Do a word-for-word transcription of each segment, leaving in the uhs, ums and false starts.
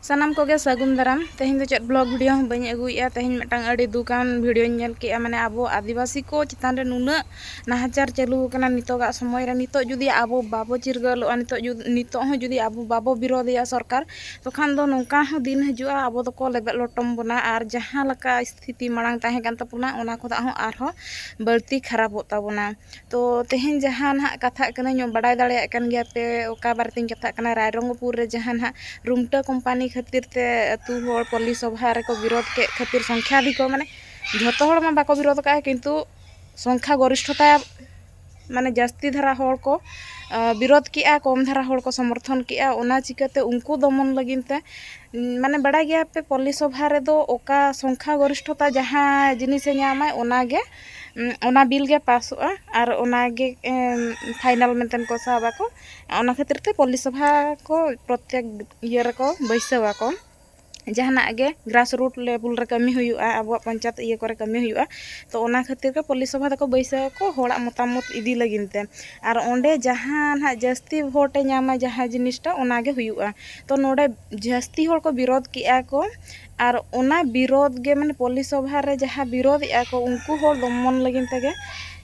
ᱥᱟᱱᱟᱢ ᱠᱚᱜᱮ ᱥᱟᱹᱜᱩᱱ ᱫᱟᱨᱟᱢ᱾ ᱛᱮᱦᱮᱧ ᱫᱚ ᱪᱮᱫ vlog video ᱦᱚᱸ ᱵᱟᱹᱧ ᱟᱹᱜᱩᱭᱮᱫᱼᱟ᱾ ᱛᱮᱦᱮᱧ ᱢᱤᱫᱴᱟᱝ ᱟᱹᱰᱤ ᱫᱩᱠᱟᱱ videoᱧ ᱧᱮᱞ ᱠᱮᱫᱼᱟ᱾ ᱢᱟᱱᱮ, ᱟᱵᱚ ᱟᱹᱫᱤᱵᱟᱹᱥᱤ ᱠᱚ ᱪᱮᱛᱟᱱ ᱨᱮ ᱱᱩᱱᱟᱹᱜ ᱱᱟᱦᱟᱪᱟᱨ ᱪᱟᱹᱞᱩ ᱟᱠᱟᱱᱟ ᱱᱤᱛᱚᱜᱟᱜ ᱥᱚᱢᱚᱭ ᱨᱮ᱾ ᱱᱤᱛᱚᱜ ᱡᱩᱫᱤ ᱟᱵᱚ ᱵᱟᱵᱚ ᱪᱤᱨᱜᱟᱹᱞᱚᱜᱼᱟ, ᱱᱤᱛᱚᱜ ᱡᱩᱫᱤ, ᱱᱤᱛᱚᱜ ᱦᱚᱸ ᱡᱩᱫᱤ ᱟᱵᱚ ᱵᱟᱵᱚ ᱵᱤᱨᱳᱫᱷᱮᱭᱟ ᱥᱚᱨᱠᱟᱨ, ᱛᱚᱠᱷᱟᱱ ᱫᱚ ᱱᱚᱝᱠᱟ ᱦᱚᱸ ᱫᱤᱱ ᱦᱤᱡᱩᱜᱼᱟ, ᱟᱵᱚ ᱫᱚᱠᱚ ᱞᱮᱵᱮᱫ ᱞᱚᱴᱚᱢ ᱵᱚᱱᱟ᱾ ᱟᱨ ᱡᱟᱦᱟᱸ ᱞᱮᱠᱟ ᱥᱛᱷᱤᱛᱤ ᱢᱟᱲᱟᱝ ᱛᱟᱦᱮᱸ ᱠᱟᱱ ᱛᱟᱵᱚᱱᱟ, ᱚᱱᱟ ᱠᱷᱚᱱᱟᱜ ᱦᱚᱸ ᱟᱨᱦᱚᱸ ᱵᱟᱹᱲᱛᱤ ᱠᱷᱟᱨᱟᱯᱚᱜ ᱛᱟᱵᱚᱱᱟ᱾ ᱛᱚ, ᱛᱮᱦᱮᱧ ᱡᱟᱦᱟᱸ ᱱᱟᱦᱟᱜ ᱠᱟᱛᱷᱟᱜ ᱠᱟᱹᱱᱟᱹᱧ, ᱵᱟᱲᱟᱭ ᱫᱟᱲᱮᱭᱟᱜ ᱠᱟᱱ ᱜᱮᱭᱟ ᱯᱮ ᱚᱠᱟ ᱵᱟᱨᱮᱛᱤᱧ ᱠᱟᱛᱷᱟᱜ ᱠᱟᱱᱟ᱾ ᱨᱟᱭᱨᱚᱝᱜᱚᱯᱩᱨ ᱨᱮ ᱡᱟᱦᱟᱸ ᱱᱟᱦᱟᱜ ᱨᱩᱢᱴᱟᱹ ᱠᱳᱢᱯᱟᱱᱤ ᱠᱷᱟᱹᱛᱤᱨ ᱛᱮ ᱟᱹᱛᱩ ᱦᱚᱲ ᱯᱚᱞᱞᱤ ᱥᱚᱵᱷᱟ ᱨᱮᱠᱚ ᱵᱤᱨᱳᱫᱷ ᱠᱮᱫ ᱠᱷᱟᱹᱛᱤᱨ, ᱥᱚᱝᱠᱷᱭᱟᱫᱷᱤᱠᱚ, ᱢᱟᱱᱮ, ᱡᱷᱚᱛᱚ ᱦᱚᱲ ᱢᱟ ᱵᱟᱠᱚ ᱵᱤᱨᱳᱫᱷ ᱟᱠᱟᱫᱼᱟ, ᱠᱤᱱᱛᱩ ᱥᱚᱝᱠᱷᱟ ᱜᱚᱨᱤᱥᱴᱷᱚᱛᱟ, ᱢᱟᱱᱮ, ᱡᱟᱹᱥᱛᱤ ᱫᱷᱟᱨᱟ ᱦᱚᱲ ᱠᱚ, ᱟᱸ, ᱵᱤᱨᱳᱫᱷ ᱠᱮᱜᱼᱟ, ᱠᱚᱢ ᱫᱷᱟᱨᱟ ᱦᱚᱲ ᱠᱚ ᱥᱚᱢᱚᱨᱛᱷᱚᱱ ᱠᱮᱜᱼᱟ᱾ ᱚᱱᱟ ᱪᱤᱠᱟᱹᱛᱮ ᱩᱱᱠᱩ ᱫᱚᱢᱚᱱ ᱞᱟᱹᱜᱤᱫ ᱛᱮ, ᱩᱸ, ᱢᱟᱱᱮ, ᱵᱟᱲᱟᱭ ᱜᱮᱭᱟ ᱯᱮ, ᱯᱚᱞᱞᱤ ᱥᱚᱵᱷᱟ ᱨᱮᱫᱚ ᱚᱠᱟ ᱥᱚᱝᱠᱷᱟ ᱜᱚᱨᱤᱥᱴᱷᱚᱛᱟ ᱡᱟᱦᱟᱸ ᱡᱤᱱᱤᱥᱮ ᱧᱟᱢᱟᱭ, ᱚᱱᱟᱜᱮ, ᱩᱸ, ᱚᱱᱟ ᱵᱤᱞ ᱜᱮ ᱯᱟᱥᱚᱜᱼᱟ ᱟᱨ ᱚᱱᱟᱜᱮ, ᱮᱢ, ᱯᱷᱟᱭᱱᱟᱞ ᱢᱮᱱᱛᱮ ᱠᱚ ᱥᱟᱵ ᱟᱠᱚ᱾ ᱚᱱᱟ ᱠᱷᱟᱹᱛᱤᱨ ᱛᱮ ᱯᱚᱞᱞᱤ ᱥᱚᱵᱷᱟ ᱠᱚ ᱯᱨᱚᱛᱛᱮᱠ ᱤᱭᱟᱹ ᱨᱮᱠᱚ ᱵᱟᱹᱭᱥᱟᱹᱣ ᱟᱠᱚ᱾ ᱡᱟᱦᱟᱱᱟᱜ ᱜᱮ grassroot level ᱨᱮ ᱠᱟᱹᱢᱤ ᱦᱩᱭᱩᱜᱼᱟ, ᱟᱵᱚᱣᱟᱜ ᱯᱚᱧᱪᱟᱭᱮᱛ ᱤᱭᱟᱹ ᱠᱚᱨᱮ ᱠᱟᱹᱢᱤ ᱦᱩᱭᱩᱜᱼᱟ, ᱛᱚ ᱚᱱᱟ ᱠᱷᱟᱹᱛᱤᱨ ᱜᱮ ᱯᱚᱞᱞᱤ ᱥᱚᱵᱷᱟ ᱫᱚᱠᱚ ᱵᱟᱹᱭᱥᱟᱹᱣ ᱟᱠᱚ, ᱦᱚᱲᱟᱜ ᱢᱚᱛᱟᱢᱚᱛ ᱤᱫᱤ ᱞᱟᱹᱜᱤᱫ ᱛᱮ᱾ ᱟᱨ ᱚᱸᱰᱮ ᱡᱟᱦᱟᱸ ᱱᱟᱦᱟᱜ ᱡᱟᱹᱥᱛᱤ ᱵᱷᱳᱴᱮ ᱧᱟᱢᱟ, ᱡᱟᱦᱟᱸ ᱡᱤᱱᱤᱥᱴᱟ, ᱚᱱᱟᱜᱮ ᱦᱩᱭᱩᱜᱼᱟ᱾ ᱛᱚ ᱱᱚᱰᱮ ᱡᱟᱹᱥᱛᱤ ᱦᱚᱲ ᱠᱚ ᱵᱤᱨᱳᱫᱷ ᱠᱮᱜᱼᱟ ᱠᱚ, ᱟᱨ ᱚᱱᱟ ᱵᱤᱨᱳᱫᱷ ᱜᱮ, ᱢᱟᱱᱮ, ᱯᱚᱞᱞᱤ ᱥᱚᱵᱷᱟ ᱨᱮ ᱡᱟᱦᱟᱸ ᱵᱤᱨᱳᱫᱷ ᱮᱜᱼᱟ ᱠᱚ, ᱩᱱᱠᱩ ᱦᱚᱲ ᱫᱚᱢᱚᱱ ᱞᱟᱹᱜᱤᱫ ᱛᱮᱜᱮ,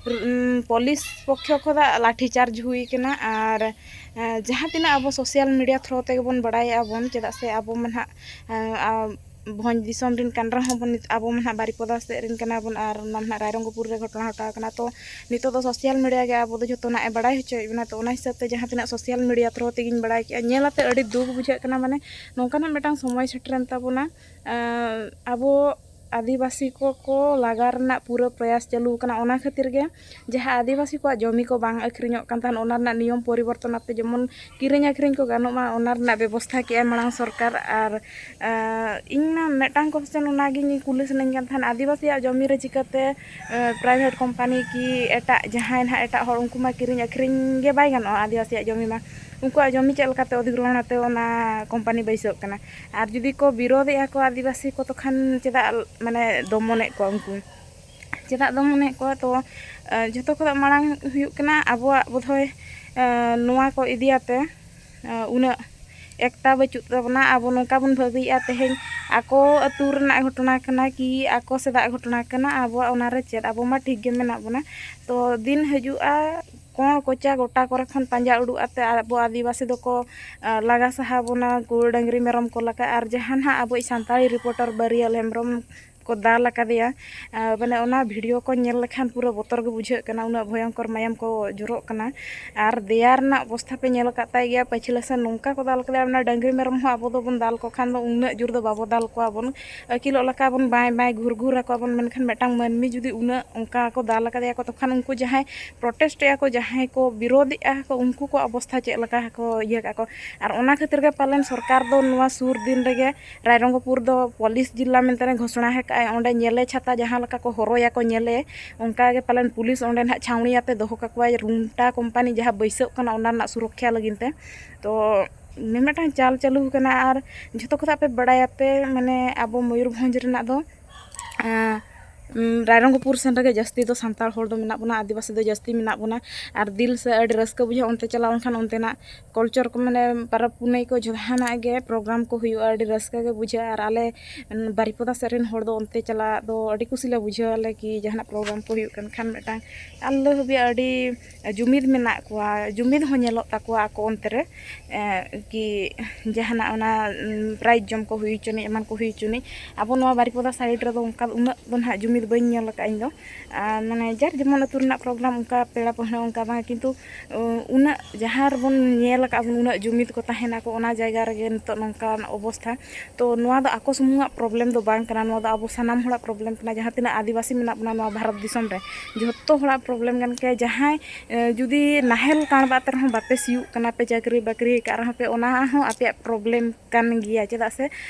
ᱩᱸ, ᱯᱚᱞᱤᱥ ᱯᱚᱠᱠᱷᱚ ᱠᱷᱚᱱᱟᱜ ᱞᱟᱴᱷᱤ ᱪᱟᱨᱡᱽ ᱦᱩᱭ ᱠᱟᱱᱟ᱾ ᱟᱨ, ᱮᱸ, ᱡᱟᱦᱟᱸ ᱛᱤᱱᱟᱹᱜ ᱟᱵᱚ social media through ᱛᱮᱜᱮ ᱵᱚᱱ ᱵᱟᱲᱟᱭᱮᱜᱼᱟ ᱵᱚᱱ, ᱪᱮᱫᱟᱜ ᱥᱮ ᱟᱵᱚ ᱢᱟ ᱱᱟᱦᱟᱜ, ᱮᱸ, ᱟ, ᱵᱷᱚᱸᱡᱽ ᱫᱤᱥᱚᱢ ᱨᱮᱱ ᱠᱟᱱ ᱨᱮᱦᱚᱸ ᱵᱚᱱ, ᱟᱵᱚ ᱢᱟ ᱱᱟᱦᱟᱜ ᱵᱟᱨᱤᱯᱚᱫᱟ ᱥᱮᱫ ᱨᱮᱱ ᱠᱟᱱᱟ ᱵᱚᱱ, ᱟᱨ ᱚᱱᱟ ᱢᱟ ᱱᱟᱦᱟᱜ ᱨᱟᱭᱨᱚᱝᱜᱚᱯᱩᱨ ᱨᱮ ᱜᱷᱚᱴᱚᱱᱟ ᱜᱷᱚᱴᱟᱣ ᱠᱟᱱᱟ᱾ ᱛᱚ ᱱᱤᱛᱚᱜ ᱫᱚ social media ᱜᱮ ᱟᱵᱚ ᱫᱚ ᱡᱚᱛᱚᱱᱟᱜ ᱮ ᱵᱟᱲᱟᱭ ᱦᱚᱪᱚᱭᱮᱫ ᱵᱚᱱᱟ᱾ ᱛᱚ ᱚᱱᱟ ᱦᱤᱥᱟᱹᱵ ᱛᱮ ᱡᱟᱦᱟᱸ ᱛᱤᱱᱟᱹᱜ social media through ᱛᱮᱜᱤᱧ ᱵᱟᱲᱟᱭ ᱠᱮᱜᱼᱟ, ᱧᱮᱞ ᱟᱛᱮ ᱟᱹᱰᱤ ᱫᱩᱠ ᱵᱩᱡᱷᱟᱹᱜ ᱠᱟᱱᱟ᱾ ᱢᱟᱱᱮ, ᱱᱚᱝᱠᱟᱱᱟᱜ ᱢᱤᱫᱴᱟᱝ ᱥᱚᱢᱚᱭ ᱥᱮᱴᱮᱨᱮᱱ ᱛᱟᱵᱚᱱᱟ᱾ ᱮᱸ, ᱟᱵᱚ ᱟᱹᱫᱤᱵᱟᱹᱥᱤ ᱠᱚᱠᱚ ᱞᱟᱜᱟ ᱨᱮᱱᱟᱜ ᱯᱩᱨᱟᱹ ᱯᱨᱚᱭᱟᱥ ᱪᱟᱹᱞᱩ ᱟᱠᱟᱱᱟ᱾ ᱚᱱᱟ ᱠᱷᱟᱹᱛᱤᱨ ᱜᱮ ᱡᱟᱦᱟᱸ ᱟᱹᱫᱤᱵᱟᱹᱥᱤ ᱠᱚᱣᱟᱜ ᱡᱚᱢᱤ ᱠᱚ ᱵᱟᱝ ᱟᱹᱠᱷᱨᱤᱧᱚᱜ ᱠᱟᱱ ᱛᱟᱦᱮᱸᱱ, ᱚᱱᱟ ᱨᱮᱱᱟᱜ ᱱᱤᱭᱚᱢ ᱯᱚᱨᱤᱵᱚᱨᱛᱚᱱ ᱟᱛᱮ ᱡᱮᱢᱚᱱ ᱠᱤᱨᱤᱧ ᱟᱹᱠᱷᱨᱤᱧ ᱠᱚ ᱜᱟᱱᱚᱜ ᱢᱟ, ᱚᱱᱟ ᱨᱮᱱᱟᱜ ᱵᱮᱵᱚᱥᱛᱷᱟ ᱠᱮᱜᱼᱟᱭ ᱢᱟᱲᱟᱝ ᱥᱚᱨᱠᱟᱨ᱾ ᱟᱨ, ᱟᱸ, ᱤᱧ ᱢᱟ ᱢᱤᱫᱴᱟᱝ question ᱚᱱᱟᱜᱤᱧ ᱠᱩᱞᱤ ᱥᱟᱱᱟᱧ ᱠᱟᱱ ᱛᱟᱦᱮᱸᱱ, ᱟᱹᱫᱤᱵᱟᱹᱥᱤᱭᱟᱜ ᱡᱚᱢᱤ ᱨᱮ ᱪᱤᱠᱟᱹᱛᱮ, ᱟᱸ, private company ᱠᱤ ᱮᱴᱟᱜ ᱡᱟᱦᱟᱸᱭ ᱱᱟᱦᱟᱜ ᱮᱴᱟᱜ ᱦᱚᱲ, ᱩᱱᱠᱩ ᱢᱟ ᱠᱤᱨᱤᱧ ᱟᱹᱠᱷᱨᱤᱧ ᱜᱮ ᱵᱟᱭ ᱜᱟᱱᱚᱜᱼᱟ ᱟᱹᱫᱤᱵᱟᱹᱥᱤᱭᱟᱜ ᱡᱚᱢᱤ ᱢᱟ, ᱩᱱᱠᱩᱣᱟᱜ ᱡᱚᱢᱤ ᱪᱮᱫ ᱞᱮᱠᱟᱛᱮ ᱚᱫᱷᱤᱜᱨᱚᱦᱚᱬ ᱟᱛᱮ ᱚᱱᱟ company ᱵᱟᱹᱭᱥᱟᱹᱜ ᱠᱟᱱᱟ? ᱟᱨ ᱡᱩᱫᱤ ᱠᱚ ᱵᱤᱨᱳᱫᱷᱮᱜᱼᱟ ᱠᱚ ᱟᱹᱫᱤᱵᱟᱹᱥᱤ ᱠᱚ, ᱛᱚᱠᱷᱟᱱ ᱪᱮᱫᱟᱜ, ᱢᱟᱱᱮ, ᱫᱚᱢᱚᱱᱮᱫ ᱠᱚᱣᱟ ᱩᱱᱠᱩ? ᱪᱮᱫᱟᱜ ᱫᱚᱢᱚᱱᱮᱫ ᱠᱚᱣᱟ? ᱛᱚ, ᱮ, ᱡᱷᱚᱛᱚ ᱠᱷᱚᱱᱟᱜ ᱢᱟᱲᱟᱝ ᱦᱩᱭᱩᱜ ᱠᱟᱱᱟ ᱟᱵᱚᱣᱟᱜ ᱵᱳᱫᱷᱚᱭ, ᱮ, ᱱᱚᱣᱟ ᱠᱚ ᱤᱫᱤᱭᱟᱛᱮ, ᱮ, ᱩᱱᱟᱹᱜ ᱮᱠᱛᱟ ᱵᱟᱹᱪᱩᱜ ᱛᱟᱵᱚᱱᱟ᱾ ᱟᱵᱚ ᱱᱚᱝᱠᱟ ᱵᱚᱱ ᱵᱷᱟᱹᱵᱤᱭᱮᱫᱼᱟ, ᱛᱮᱦᱮᱧ ᱟᱠᱚ ᱟᱹᱛᱩ ᱨᱮᱱᱟᱜ ᱜᱷᱚᱴᱚᱱᱟ ᱠᱟᱱᱟ ᱠᱤ ᱟᱠᱚ ᱥᱮᱫᱟᱜ ᱜᱷᱚᱴᱚᱱᱟ ᱠᱟᱱᱟ, ᱟᱵᱚᱣᱟᱜ ᱚᱱᱟ ᱨᱮ ᱪᱮᱫ, ᱟᱵᱚ ᱢᱟ ᱴᱷᱤᱠ ᱜᱮ ᱢᱮᱱᱟᱜ ᱵᱚᱱᱟ᱾ ᱛᱚ ᱫᱤᱱ ᱦᱤᱡᱩᱜᱼᱟ, ᱠᱚᱬ ᱠᱚᱪᱟ ᱜᱚᱴᱟ ᱠᱚᱨᱮ ᱠᱷᱚᱱ ᱯᱟᱸᱡᱟ ᱩᱰᱩᱠ ᱟᱛᱮ ᱟᱵᱚ ᱟᱹᱫᱤᱵᱟᱹᱥᱤ ᱫᱚᱠᱚ ᱞᱟᱜᱟ ᱥᱟᱦᱟ ᱵᱚᱱᱟ, ᱜᱟᱹᱭ ᱰᱟᱹᱝᱨᱤ ᱢᱮᱨᱚᱢ ᱠᱚ ᱞᱮᱠᱟ᱾ ᱟᱨ ᱡᱟᱦᱟᱸ ᱱᱟᱦᱟᱜ ᱟᱵᱚᱭᱤᱡ ᱥᱟᱱᱛᱟᱲᱤ ᱨᱤᱯᱳᱨᱴᱟᱨ ᱵᱟᱹᱨᱤᱭᱟᱹᱞ ᱦᱮᱢᱵᱨᱚᱢ ᱠᱚ ᱫᱟᱞ ᱟᱠᱟᱫᱮᱭᱟ, ᱢᱟᱱᱮ ᱚᱱᱟ ᱵᱷᱤᱰᱤᱭᱳ ᱠᱚ ᱧᱮᱞ ᱞᱮᱠᱷᱟᱱ ᱯᱩᱨᱟᱹ ᱵᱚᱛᱚᱨ ᱜᱮ ᱵᱩᱡᱷᱟᱹᱜ ᱠᱟᱱᱟ, ᱩᱱᱟᱹᱜ ᱵᱷᱚᱭᱚᱝᱠᱚᱨ ᱢᱟᱭᱟᱢ ᱠᱚ ᱡᱚᱨᱚᱜ ᱠᱟᱱᱟ᱾ ᱟᱨ ᱫᱮᱭᱟ ᱨᱮᱱᱟᱜ ᱚᱵᱚᱥᱛᱷᱟ ᱯᱮ ᱧᱮᱞ ᱟᱠᱟᱫ ᱛᱟᱭ ᱜᱮᱭᱟ, ᱯᱟᱹᱪᱷᱞᱟᱹ ᱥᱮᱱ ᱱᱚᱝᱠᱟ ᱠᱚ ᱫᱟᱞ ᱠᱮᱫᱟ᱾ ᱚᱱᱟ ᱰᱟᱹᱝᱨᱤ ᱢᱮᱨᱚᱢ ᱦᱚᱸ ᱟᱵᱚ ᱫᱚᱵᱚᱱ ᱫᱟᱞ ᱠᱚ ᱠᱷᱟᱱ ᱫᱚ ᱩᱱᱟᱹᱜ ᱡᱳᱨ ᱫᱚ ᱵᱟᱵᱚ ᱫᱟᱞ ᱠᱚᱣᱟ ᱵᱚᱱ, ᱟᱹᱠᱤᱞᱚᱜ ᱞᱮᱠᱟ ᱵᱚᱱ ᱵᱟᱭ ᱵᱟᱭ ᱜᱷᱩᱨ ᱜᱷᱩᱨ ᱟᱠᱚᱣᱟ ᱵᱚᱱ, ᱢᱮᱱᱠᱷᱟᱱ ᱢᱤᱫᱴᱟᱝ ᱢᱟᱹᱱᱢᱤ ᱡᱩᱫᱤ ᱩᱱᱟᱹᱜ ᱚᱱᱠᱟ ᱠᱚ ᱫᱟᱞ ᱟᱠᱟᱫᱮᱭᱟ ᱠᱚ, ᱛᱚᱠᱷᱚᱱ ᱩᱱᱠᱩ ᱡᱟᱦᱟᱸᱭ ᱯᱨᱚᱴᱮᱥᱴ ᱮᱫᱼᱟ ᱠᱚ, ᱡᱟᱦᱟᱸᱭ ᱠᱚ ᱵᱤᱨᱳᱫᱷ ᱮᱫᱼᱟ ᱠᱚ, ᱩᱱᱠᱩ ᱠᱚ ᱚᱵᱚᱥᱛᱷᱟ ᱪᱮᱫ ᱞᱮᱠᱟ ᱠᱚ ᱤᱭᱟᱹ ᱠᱟᱜᱼᱟ ᱠᱚ᱾ ᱟᱨ ᱚᱱᱟ ᱠᱷᱟᱹᱛᱤᱨ ᱜᱮ ᱯᱟᱞᱮᱱ ᱥᱚᱨᱠᱟᱨ ᱫᱚ ᱱᱚᱣᱟ ᱥᱩᱨ ᱫᱤᱱ ᱨᱮᱜᱮ ᱨᱟᱭᱨᱚᱝᱜᱚᱯᱩᱨ ᱫᱚ ᱯᱩᱞᱤᱥ ᱡᱤᱞᱟ ᱢᱮᱱᱛᱮ ᱜᱷᱳᱥᱚᱱᱟ ᱟᱠᱟᱫᱼᱟᱭ᱾ ᱚᱸᱰᱮ ᱧᱮᱞᱮ ᱪᱷᱟᱛᱟ ᱡᱟᱦᱟᱸ ᱞᱮᱠᱟ ᱠᱚ ᱦᱚᱨᱚᱭᱟᱠᱚ ᱧᱮᱞᱮ, ᱚᱱᱠᱟ ᱜᱮ ᱯᱟᱞᱮᱱ ᱯᱩᱞᱤᱥ ᱚᱸᱰᱮ ᱱᱟᱦᱟᱜ ᱪᱷᱟᱣᱱᱤ ᱟᱛᱮ ᱫᱚᱦᱚ ᱠᱟᱠᱚᱣᱟᱭ, ᱨᱩᱱᱴᱟ ᱠᱳᱢᱯᱟᱱᱤ ᱡᱟᱦᱟᱸ ᱵᱟᱹᱭᱥᱟᱹᱜ ᱠᱟᱱᱟ ᱚᱱᱟ ᱨᱮᱱᱟᱜ ᱥᱩᱨᱚᱠᱠᱷᱟ ᱞᱟᱹᱜᱤᱫ ᱛᱮ᱾ ᱛᱚ ᱢᱤᱢᱤᱫᱴᱟᱝ ᱪᱟᱞ ᱪᱟᱹᱞᱩ ᱠᱟᱱᱟ᱾ ᱟᱨ ᱡᱷᱚᱛᱚ ᱠᱷᱚᱱᱟᱜ ᱯᱮ ᱵᱟᱲᱟᱭᱟᱯᱮ, ᱢᱟᱱᱮ ᱟᱵᱚ ᱢᱚᱭᱩᱨᱵᱷᱚᱸᱡᱽ ᱨᱮᱱᱟᱜ ᱫᱚ ᱟᱸ, ᱩᱢ, ᱨᱟᱭᱨᱚᱝᱜᱚᱯᱩᱨ ᱥᱮᱱ ᱨᱮᱜᱮ ᱡᱟᱹᱥᱛᱤ ᱫᱚ ᱥᱟᱱᱛᱟᱲ ᱦᱚᱲ ᱫᱚ ᱢᱮᱱᱟᱜ ᱵᱚᱱᱟ, ᱟᱹᱫᱤᱵᱟᱹᱥᱤ ᱫᱚ ᱡᱟᱹᱥᱛᱤ ᱢᱮᱱᱟᱜ ᱵᱚᱱᱟ᱾ ᱟᱨ ᱫᱤᱞ ᱥᱮ ᱟᱹᱰᱤ ᱨᱟᱹᱥᱠᱟᱹ ᱵᱩᱡᱷᱟᱹᱜᱼᱟ ᱚᱱᱛᱮ ᱪᱟᱞᱟᱣ ᱞᱮᱱᱠᱷᱟᱱ, ᱚᱱᱛᱮᱱᱟᱜ ᱠᱟᱞᱪᱟᱨ ᱠᱚ, ᱢᱟᱱᱮ ᱯᱚᱨᱚᱵᱽ ᱯᱩᱱᱟᱹᱭ ᱠᱚ ᱡᱟᱦᱟᱱᱟᱜ ᱜᱮ ᱯᱨᱳᱜᱨᱟᱢ ᱠᱚ ᱦᱩᱭᱩᱜᱼᱟ, ᱟᱹᱰᱤ ᱨᱟᱹᱥᱠᱟᱹ ᱜᱮ ᱵᱩᱡᱷᱟᱹᱜᱼᱟ᱾ ᱟᱨ ᱟᱞᱮ ᱩᱢ, ᱵᱟᱨᱤᱯᱚᱫᱟ ᱥᱮᱫ ᱨᱮᱱ ᱦᱚᱲ ᱫᱚ ᱚᱱᱛᱮ ᱪᱟᱞᱟᱜ ᱫᱚ ᱟᱹᱰᱤ ᱠᱩᱥᱤ ᱞᱮ ᱵᱩᱡᱷᱟᱹᱣᱟ ᱞᱮ ᱠᱤ ᱡᱟᱦᱟᱱᱟᱜ ᱯᱨᱳᱜᱨᱟᱢ ᱠᱚ ᱦᱩᱭᱩᱜ ᱠᱟᱱ ᱠᱷᱟᱱ ᱢᱤᱫᱴᱟᱝ ᱟᱞᱮ ᱦᱟᱹᱵᱤᱡ ᱟᱹᱰᱤ ᱡᱩᱢᱤᱫ ᱢᱮᱱᱟᱜ ᱠᱚᱣᱟ, ᱡᱩᱢᱤᱫ ᱦᱚᱸ ᱧᱮᱞᱚᱜ ᱛᱟᱠᱚᱣᱟ ᱟᱠᱚ ᱚᱱᱛᱮ ᱨᱮ᱾ ᱮᱸ, ᱠᱤ ᱡᱟᱦᱟᱱᱟᱜ ᱚᱱᱟ, ᱩᱢ, ᱯᱨᱟᱭᱤᱡᱽ ᱡᱚᱢ ᱠᱚ ᱦᱩᱭ ᱦᱚᱪᱚᱱᱤᱡ, ᱮᱢᱟᱱ ᱠᱚ ᱦᱩᱭ ᱦᱚᱪᱚᱱᱤᱡ᱾ ᱟᱵᱚ ᱱᱚᱣᱟ ᱵᱟᱨᱤᱯᱚᱫᱟ ᱥᱟᱭᱤᱰ ᱨᱮᱫᱚ ᱚᱱᱠᱟ ᱩᱱᱟᱹᱜ ᱫᱚ ᱱᱟᱦᱟᱜ ᱡᱩᱢᱤᱫ ᱵᱟᱹᱧ ᱧᱮᱞ ᱟᱠᱟᱫᱼᱟ ᱤᱧ ᱫᱚ᱾ ᱟᱨ ᱢᱟᱱᱮ ᱡᱟᱨ ᱡᱮᱢᱚᱱ ᱟᱹᱛᱩ ᱨᱮᱱᱟᱜ ᱯᱨᱳᱜᱨᱟᱢ, ᱚᱱᱠᱟ ᱯᱮᱲᱟ ᱯᱟᱹᱦᱬᱟᱹ ᱚᱱᱠᱟ ᱵᱟᱝ, ᱠᱤᱱᱛᱩ, ᱩ, ᱩᱱᱟᱹᱜ ᱡᱟᱦᱟᱸ ᱨᱮᱵᱚᱱ ᱧᱮᱞ ᱟᱠᱟᱫ ᱵᱚᱱ ᱩᱱᱟᱹᱜ ᱡᱩᱢᱤᱫ ᱠᱚ ᱛᱟᱦᱮᱱᱟ ᱠᱚ, ᱚᱱᱟ ᱡᱟᱭᱜᱟ ᱨᱮᱜᱮ ᱱᱤᱛᱚᱜ ᱱᱚᱝᱠᱟᱱ ᱚᱵᱚᱥᱛᱷᱟ᱾ ᱛᱚ ᱱᱚᱣᱟ ᱫᱚ ᱟᱠᱚ ᱥᱩᱢᱩᱝᱟᱜ ᱯᱨᱚᱵᱞᱮᱢ ᱫᱚ ᱵᱟᱝ ᱠᱟᱱᱟ, ᱱᱚᱣᱟ ᱫᱚ ᱟᱵᱚ ᱥᱟᱱᱟᱢ ᱦᱚᱲᱟᱜ ᱯᱨᱚᱵᱞᱮᱢ ᱠᱟᱱᱟ᱾ ᱡᱟᱦᱟᱸ ᱛᱤᱱᱟᱹᱜ ᱟᱹᱫᱤᱵᱟᱹᱥᱤ ᱢᱮᱱᱟᱜ ᱵᱚᱱᱟ ᱱᱚᱣᱟ ᱵᱷᱟᱨᱚᱛ ᱫᱤᱥᱚᱢ ᱨᱮ, ᱡᱷᱚᱛᱚ ᱦᱚᱲᱟᱜ ᱯᱨᱚᱵᱞᱮᱢ ᱠᱟᱱ ᱜᱮᱭᱟ᱾ ᱡᱟᱦᱟᱸᱭ ᱮ, ᱡᱩᱫᱤ ᱱᱟᱦᱮᱞ ᱠᱟᱬᱵᱟ ᱛᱮ ᱨᱮᱦᱚᱸ ᱵᱟᱯᱮ ᱥᱤᱭᱳᱜ ᱠᱟᱱᱟ, ᱯᱮ ᱪᱟᱹᱠᱨᱤ ᱵᱟᱹᱠᱨᱤ ᱟᱠᱟᱫ ᱨᱮᱦᱚᱸ ᱯᱮ, ᱚᱱᱟ ᱦᱚᱸ ᱟᱯᱮᱭᱟᱜ ᱯᱨᱚᱵᱞᱮᱢ ᱠᱟᱱ ᱜᱮᱭᱟ᱾ ᱪᱮᱫᱟᱜ ᱥᱮ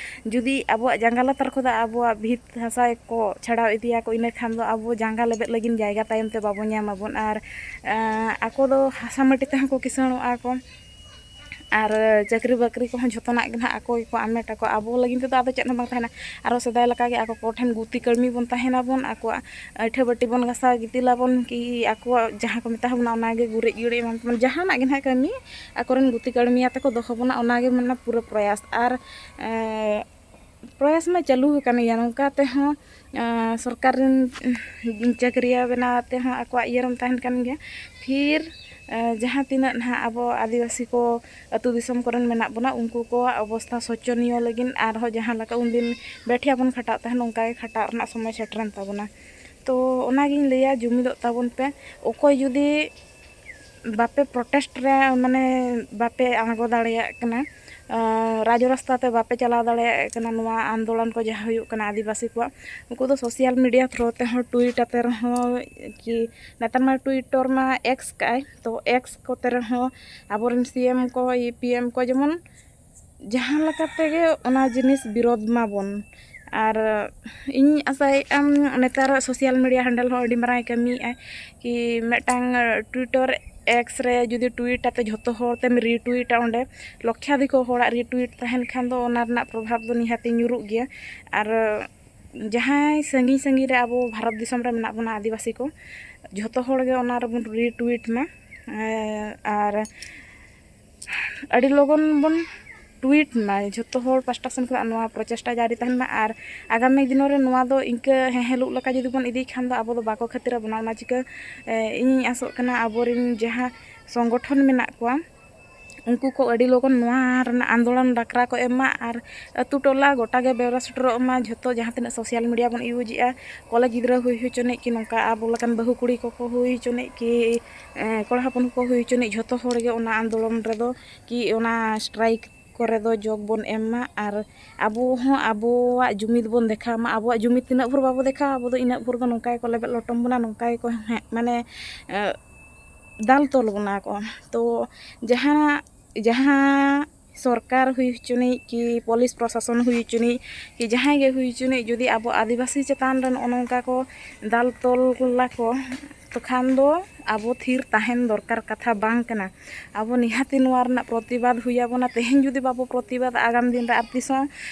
ᱡᱩᱫᱤ ᱟᱵᱚᱣᱟᱜ ᱡᱟᱸᱜᱟ ᱞᱟᱛᱟᱨ ᱠᱷᱚᱱᱟᱜ ᱟᱵᱚᱣᱟᱜ ᱵᱷᱤᱛ ᱦᱟᱥᱟ ᱠᱚ ᱪᱷᱟᱰᱟᱣ ᱤᱫᱤᱭᱟᱠᱚ, ᱤᱱᱟᱹ ᱠᱷᱟᱱ ᱫᱚ ᱟᱵᱚ ᱡᱟᱸᱜᱟ ᱞᱮᱵᱮᱫ ᱞᱟᱹᱜᱤᱫ ᱡᱟᱭᱜᱟ ᱛᱟᱭᱚᱢ ᱛᱮ ᱵᱟᱵᱚ ᱧᱟᱢ ᱟᱵᱚᱱ᱾ ᱟᱨ, ᱮ, ᱟᱠᱚ ᱫᱚ ᱦᱟᱥᱟ ᱢᱟᱹᱴᱤ ᱛᱮᱦᱚᱸ ᱠᱚ ᱠᱤᱥᱟᱹᱬᱚᱜᱼᱟ ᱠᱚ᱾ ᱟᱨ ᱪᱟᱹᱠᱨᱤ ᱵᱟᱹᱠᱨᱤ ᱠᱚᱦᱚᱸ ᱡᱷᱚᱛᱚᱱᱟᱜ ᱜᱮ ᱱᱟᱦᱟᱜ ᱟᱠᱚ ᱜᱮᱠᱚ ᱟᱢᱮᱴ ᱟᱠᱚ᱾ ᱟᱵᱚ ᱞᱟᱹᱜᱤᱫ ᱛᱮᱫᱚ ᱟᱫᱚ ᱪᱮᱫ ᱦᱚᱸ ᱵᱟᱝ ᱛᱟᱦᱮᱱᱟ᱾ ᱟᱨᱚ ᱥᱮᱫᱟᱭ ᱞᱮᱠᱟᱜᱮ ᱟᱠᱚ ᱠᱚᱴᱷᱮᱱ ᱜᱩᱛᱤ ᱠᱟᱹᱲᱢᱤ ᱵᱚᱱ ᱛᱟᱦᱮᱱᱟᱵᱚᱱ, ᱟᱠᱚᱣᱟᱜ ᱟᱹᱭᱴᱷᱟᱹ ᱵᱟᱹᱴᱤ ᱵᱚᱱ ᱜᱷᱟᱥᱟᱣ ᱜᱤᱛᱤᱞᱟᱵᱚᱱ ᱠᱤ ᱟᱠᱚᱣᱟᱜ ᱡᱟᱦᱟᱸ ᱠᱚ ᱢᱮᱛᱟ ᱵᱚᱱᱟ ᱚᱱᱟᱜᱮ ᱜᱩᱨᱤᱡ ᱜᱤᱲᱤ ᱮᱢᱟᱱ ᱛᱮᱢᱟᱱ ᱡᱟᱦᱟᱱᱟᱜ ᱜᱮ ᱱᱟᱦᱟᱜ ᱠᱟᱹᱢᱤ ᱟᱠᱚᱨᱮᱱ ᱜᱩᱛᱤ ᱠᱟᱹᱲᱢᱤᱭᱟᱛᱮ ᱠᱚ ᱫᱚᱦᱚ ᱵᱚᱱᱟ, ᱚᱱᱟᱜᱮ ᱢᱟᱱᱮ ᱯᱩᱨᱟᱹ ᱯᱨᱚᱭᱟᱥ᱾ ᱟᱨ ᱮᱸ, ᱯᱨᱚᱭᱟᱥ ᱢᱟ ᱪᱟᱹᱞᱩ ᱟᱠᱟᱱ ᱜᱮᱭᱟ, ᱱᱚᱝᱠᱟ ᱛᱮᱦᱚᱸ ᱮᱸ, ᱥᱚᱨᱠᱟᱨ ᱨᱮᱱ ᱪᱟᱹᱠᱨᱤᱭᱟᱹ ᱵᱮᱱᱟᱣ ᱛᱮᱦᱚᱸ ᱟᱠᱚᱣᱟᱜ ᱤᱭᱟᱹ ᱨᱮᱢ ᱛᱟᱦᱮᱱ ᱠᱟᱱ ᱜᱮᱭᱟ᱾ ᱯᱷᱤᱨ ᱮᱸ, ᱡᱟᱦᱟᱸ ᱛᱤᱱᱟᱹᱜ ᱱᱟᱦᱟᱜ ᱟᱵᱚ ᱟᱹᱫᱤᱵᱟᱹᱥᱤ ᱠᱚ ᱟᱹᱛᱩ ᱫᱤᱥᱚᱢ ᱠᱚᱨᱮᱱ ᱢᱮᱱᱟᱜ ᱵᱚᱱᱟ, ᱩᱱᱠᱩ ᱠᱚᱣᱟᱜ ᱚᱵᱚᱥᱛᱷᱟ ᱥᱚᱪᱚᱱᱤᱭᱚ ᱞᱟᱹᱜᱤᱫ ᱟᱨᱦᱚᱸ ᱡᱟᱦᱟᱸ ᱞᱮᱠᱟ ᱩᱱᱫᱤᱱ ᱵᱮᱴᱷᱤᱭᱟ ᱵᱚᱱ ᱠᱷᱟᱴᱟᱜ ᱛᱟᱦᱮᱱ, ᱚᱱᱠᱟ ᱜᱮ ᱠᱷᱟᱴᱟᱜ ᱨᱮᱱᱟᱜ ᱥᱚᱢᱚᱭ ᱥᱮᱴᱮᱨᱮᱱ ᱛᱟᱵᱚᱱᱟ᱾ ᱛᱚ ᱚᱱᱟᱜᱤᱧ ᱞᱟᱹᱭᱟ, ᱡᱩᱢᱤᱫᱚᱜ ᱛᱟᱵᱚᱱ ᱯᱮ᱾ ᱚᱠᱚᱭ ᱡᱩᱫᱤ ᱵᱟᱯᱮ ᱯᱨᱚᱴᱮᱥᱴ ᱨᱮ, ᱢᱟᱱᱮ, ᱵᱟᱯᱮ ᱟᱬᱜᱚ ᱫᱟᱲᱮᱭᱟᱜ ᱠᱟᱱᱟ, ᱟᱸ, ᱨᱟᱡᱽ ᱨᱟᱥᱛᱟ ᱛᱮ ᱵᱟᱯᱮ ᱪᱟᱞᱟᱣ ᱫᱟᱲᱮᱭᱟᱜ ᱠᱟᱱᱟ, ᱱᱚᱣᱟ ᱟᱱᱫᱳᱞᱚᱱ ᱠᱚ ᱡᱟᱦᱟᱸ ᱦᱩᱭᱩᱜ ᱠᱟᱱᱟ ᱟᱹᱫᱤᱵᱟᱹᱥᱤ ᱠᱚᱣᱟᱜ, ᱩᱱᱠᱩ ᱫᱚ ᱥᱳᱥᱟᱞ ᱢᱤᱰᱤᱭᱟ ᱛᱷᱨᱳ ᱛᱮᱦᱚᱸ, ᱴᱩᱭᱤᱴ ᱟᱛᱮ ᱨᱮᱦᱚᱸ, ᱠᱤ ᱱᱮᱛᱟᱨ ᱢᱟ ᱴᱩᱭᱤᱴᱚᱨ ᱢᱟ ᱮᱠᱥ ᱠᱟᱜᱼᱟᱭ, ᱛᱚ ᱮᱠᱥ ᱠᱚᱛᱮ ᱨᱮᱦᱚᱸ ᱟᱵᱚᱨᱮᱱ ᱥᱤ ᱮᱢ ᱠᱚ, ᱯᱤ ᱮᱢ ᱠᱚ, ᱡᱮᱢᱚᱱ ᱡᱟᱦᱟᱸ ᱞᱮᱠᱟ ᱛᱮᱜᱮ ᱚᱱᱟ ᱡᱤᱱᱤᱥ ᱵᱤᱨᱳᱫᱷ ᱢᱟᱵᱚᱱ᱾ ᱟᱨ ᱤᱧ ᱟᱥᱟᱭᱮᱫᱼᱟ ᱱᱮᱛᱟᱨ ᱥᱳᱥᱟᱞ ᱢᱤᱰᱤᱭᱟ ᱦᱮᱱᱰᱮᱞ ᱦᱚᱸ ᱟᱹᱰᱤ ᱢᱟᱨᱟᱝ ᱮ ᱠᱟᱹᱢᱤᱭᱮᱫᱼᱟ, ᱠᱤ ᱢᱤᱫᱴᱟᱝ ᱴᱩᱭᱤᱴᱚᱨ ᱮᱠᱥ ᱨᱮ ᱡᱩᱫᱤ ᱴᱩᱭᱤᱴ ᱟᱛᱮ ᱡᱷᱚᱛᱚ ᱦᱚᱲ ᱛᱮᱢ ᱨᱤᱴᱩᱭᱤᱴᱟ, ᱚᱸᱰᱮ ᱞᱚᱠᱷᱟᱫᱷᱤᱠᱚ ᱦᱚᱲᱟᱜ ᱨᱤᱴᱩᱭᱤᱴ ᱛᱟᱦᱮᱱ ᱠᱷᱟᱱ ᱫᱚ ᱚᱱᱟ ᱨᱮᱱᱟᱜ ᱯᱨᱚᱵᱷᱟᱵᱽ ᱫᱚ ᱱᱤᱦᱟᱹᱛᱤ ᱧᱩᱨᱩᱜ ᱜᱮᱭᱟ᱾ ᱟᱨ ᱡᱟᱦᱟᱸᱭ ᱥᱟᱺᱜᱤᱧ ᱥᱟᱺᱜᱤᱧ ᱨᱮ ᱟᱵᱚ ᱵᱷᱟᱨᱚᱛ ᱫᱤᱥᱚᱢ ᱨᱮ ᱢᱮᱱᱟᱜ ᱵᱚᱱᱟ ᱟᱹᱫᱤᱵᱟᱹᱥᱤ ᱠᱚ, ᱡᱷᱚᱛᱚ ᱦᱚᱲ ᱜᱮ ᱚᱱᱟ ᱨᱮᱵᱚᱱ ᱨᱤᱴᱩᱭᱤᱴ ᱢᱟ᱾ ᱟᱨ ᱟᱹᱰᱤ ᱞᱚᱜᱚᱱ ᱵᱚᱱ ᱴᱩᱭᱤᱴ ᱢᱟ, ᱡᱷᱚᱛᱚ ᱦᱚᱲ ᱯᱟᱥᱴᱟ ᱥᱮᱱ ᱠᱷᱚᱱᱟᱜ ᱱᱚᱣᱟ ᱯᱨᱚᱪᱮᱥᱴᱟ ᱡᱟᱹᱨᱤ ᱛᱟᱦᱮᱱ ᱢᱟ᱾ ᱟᱨ ᱟᱜᱟᱢᱤ ᱫᱤᱱᱚ ᱨᱮ ᱱᱚᱣᱟ ᱫᱚ ᱤᱱᱠᱟᱹ ᱦᱮᱸ ᱦᱮᱞᱩᱜ ᱞᱮᱠᱟ ᱡᱩᱫᱤ ᱵᱚᱱ ᱤᱫᱤᱭ ᱠᱷᱟᱱ ᱫᱚ ᱟᱵᱚ ᱫᱚ ᱵᱟᱠᱚ ᱠᱷᱟᱹᱛᱤᱨ ᱟᱵᱚᱱᱟ᱾ ᱚᱱᱟ ᱪᱤᱠᱟᱹ, ᱮ, ᱤᱧᱤᱧ ᱟᱥᱚᱜ ᱠᱟᱱᱟ ᱟᱵᱚᱨᱮᱱ ᱡᱟᱦᱟᱸ ᱥᱚᱝᱜᱚᱴᱷᱚᱱ ᱢᱮᱱᱟᱜ ᱠᱚᱣᱟ, ᱩᱱᱠᱩ ᱠᱚ ᱟᱹᱰᱤ ᱞᱚᱜᱚᱱ ᱱᱚᱣᱟ ᱨᱮᱱᱟᱜ ᱟᱱᱫᱳᱞᱚᱱ ᱰᱟᱠᱨᱟ ᱠᱚ ᱮᱢ ᱢᱟ ᱟᱨ ᱟᱹᱛᱩ ᱴᱚᱞᱟ ᱜᱚᱴᱟ ᱜᱮ ᱵᱮᱣᱨᱟ ᱥᱮᱴᱮᱨᱚᱜ ᱢᱟ᱾ ᱡᱷᱚᱛᱚ ᱡᱟᱦᱟᱸ ᱛᱤᱱᱟᱹᱜ ᱥᱳᱥᱟᱞ ᱢᱤᱰᱤᱭᱟ ᱵᱚᱱ ᱤᱭᱩᱡᱽ ᱮᱜᱼᱟ, ᱠᱚᱞᱮᱡᱽ ᱜᱤᱫᱽᱨᱟᱹ ᱦᱩᱭ ᱦᱚᱪᱚᱱᱤᱡ ᱠᱤ ᱱᱚᱝᱠᱟ ᱟᱵᱚ ᱞᱮᱠᱟᱱ ᱵᱟᱹᱦᱩ ᱠᱩᱲᱤ ᱠᱚᱠᱚ ᱦᱩᱭ ᱦᱚᱪᱚᱱᱤᱡ ᱠᱤ, ᱮ, ᱠᱚᱲᱟ ᱦᱚᱯᱚᱱ ᱠᱚᱠᱚ ᱦᱩᱭ ᱦᱚᱪᱚᱱᱤᱡ, ᱡᱷᱚᱛᱚ ᱦᱚᱲ ᱜᱮ ᱚᱱᱟ ᱟᱱᱫᱳᱞᱚᱱ ᱨᱮᱫᱚ ᱠᱤ ᱚᱱᱟ ᱥᱴᱨᱟᱭᱤᱠ ᱠᱚᱨᱮ ᱫᱚ ᱡᱳᱜᱽ ᱵᱚᱱ ᱮᱢ ᱢᱟ᱾ ᱟᱨ ᱟᱵᱚ ᱦᱚᱸ ᱟᱵᱚᱣᱟᱜ ᱡᱩᱢᱤᱫ ᱵᱚᱱ ᱫᱮᱠᱷᱟᱣ ᱢᱟ᱾ ᱟᱵᱚᱣᱟᱜ ᱡᱩᱢᱤᱫ ᱛᱤᱱᱟᱹᱜ ᱵᱷᱳᱨ ᱵᱟᱵᱚ ᱫᱮᱠᱷᱟᱣᱟ, ᱟᱵᱚ ᱫᱚ ᱤᱱᱟᱹᱜ ᱵᱷᱳᱨ ᱫᱚ ᱱᱚᱝᱠᱟ ᱜᱮᱠᱚ ᱞᱮᱵᱮᱫ ᱞᱚᱴᱚᱢ ᱵᱚᱱᱟ, ᱱᱚᱝᱠᱟ ᱜᱮᱠᱚ ᱦᱮᱸ, ᱢᱟᱱᱮ, ᱮ, ᱫᱟᱞ ᱛᱚᱞ ᱵᱚᱱᱟ ᱠᱚ᱾ ᱛᱚ ᱡᱟᱦᱟᱸ, ᱡᱟᱦᱟᱸ ᱥᱚᱨᱠᱟᱨ ᱦᱩᱭ ᱦᱚᱪᱚᱱᱤᱡ ᱠᱤ ᱯᱩᱞᱤᱥ ᱯᱨᱚᱥᱟᱥᱚᱱ ᱦᱩᱭ ᱦᱚᱪᱚᱱᱤᱡ ᱠᱤ ᱡᱟᱦᱟᱸᱭ ᱜᱮ ᱦᱩᱭ ᱦᱚᱪᱚᱱᱤᱡ, ᱡᱩᱫᱤ ᱟᱵᱚ ᱟᱹᱫᱤᱵᱟᱹᱥᱤ ᱪᱮᱛᱟᱱ ᱨᱮ ᱱᱚᱜᱼᱚ ᱱᱚᱝᱠᱟ ᱠᱚ ᱫᱟᱞ ᱛᱚᱞ ᱠᱚ, ᱛᱚᱠᱷᱟᱱ ᱫᱚ ᱟᱵᱚ ᱛᱷᱤᱨ ᱛᱟᱦᱮᱱ ᱫᱚᱨᱠᱟᱨ ᱠᱟᱛᱷᱟ ᱵᱟᱝ ᱠᱟᱱᱟ᱾ ᱟᱵᱚ ᱱᱤᱦᱟᱹᱛᱤ ᱱᱚᱣᱟ ᱨᱮᱱᱟᱜ ᱯᱨᱚᱛᱤᱵᱟᱫᱽ ᱦᱩᱭ ᱟᱵᱚᱱᱟ᱾ ᱛᱮᱦᱮᱧ ᱡᱩᱫᱤ ᱵᱟᱵᱚ ᱯᱨᱚᱛᱤᱵᱟᱫᱽ, ᱟᱜᱟᱢ ᱫᱤᱱ ᱨᱮ ᱟᱨ ᱛᱤᱥ ᱦᱚᱸ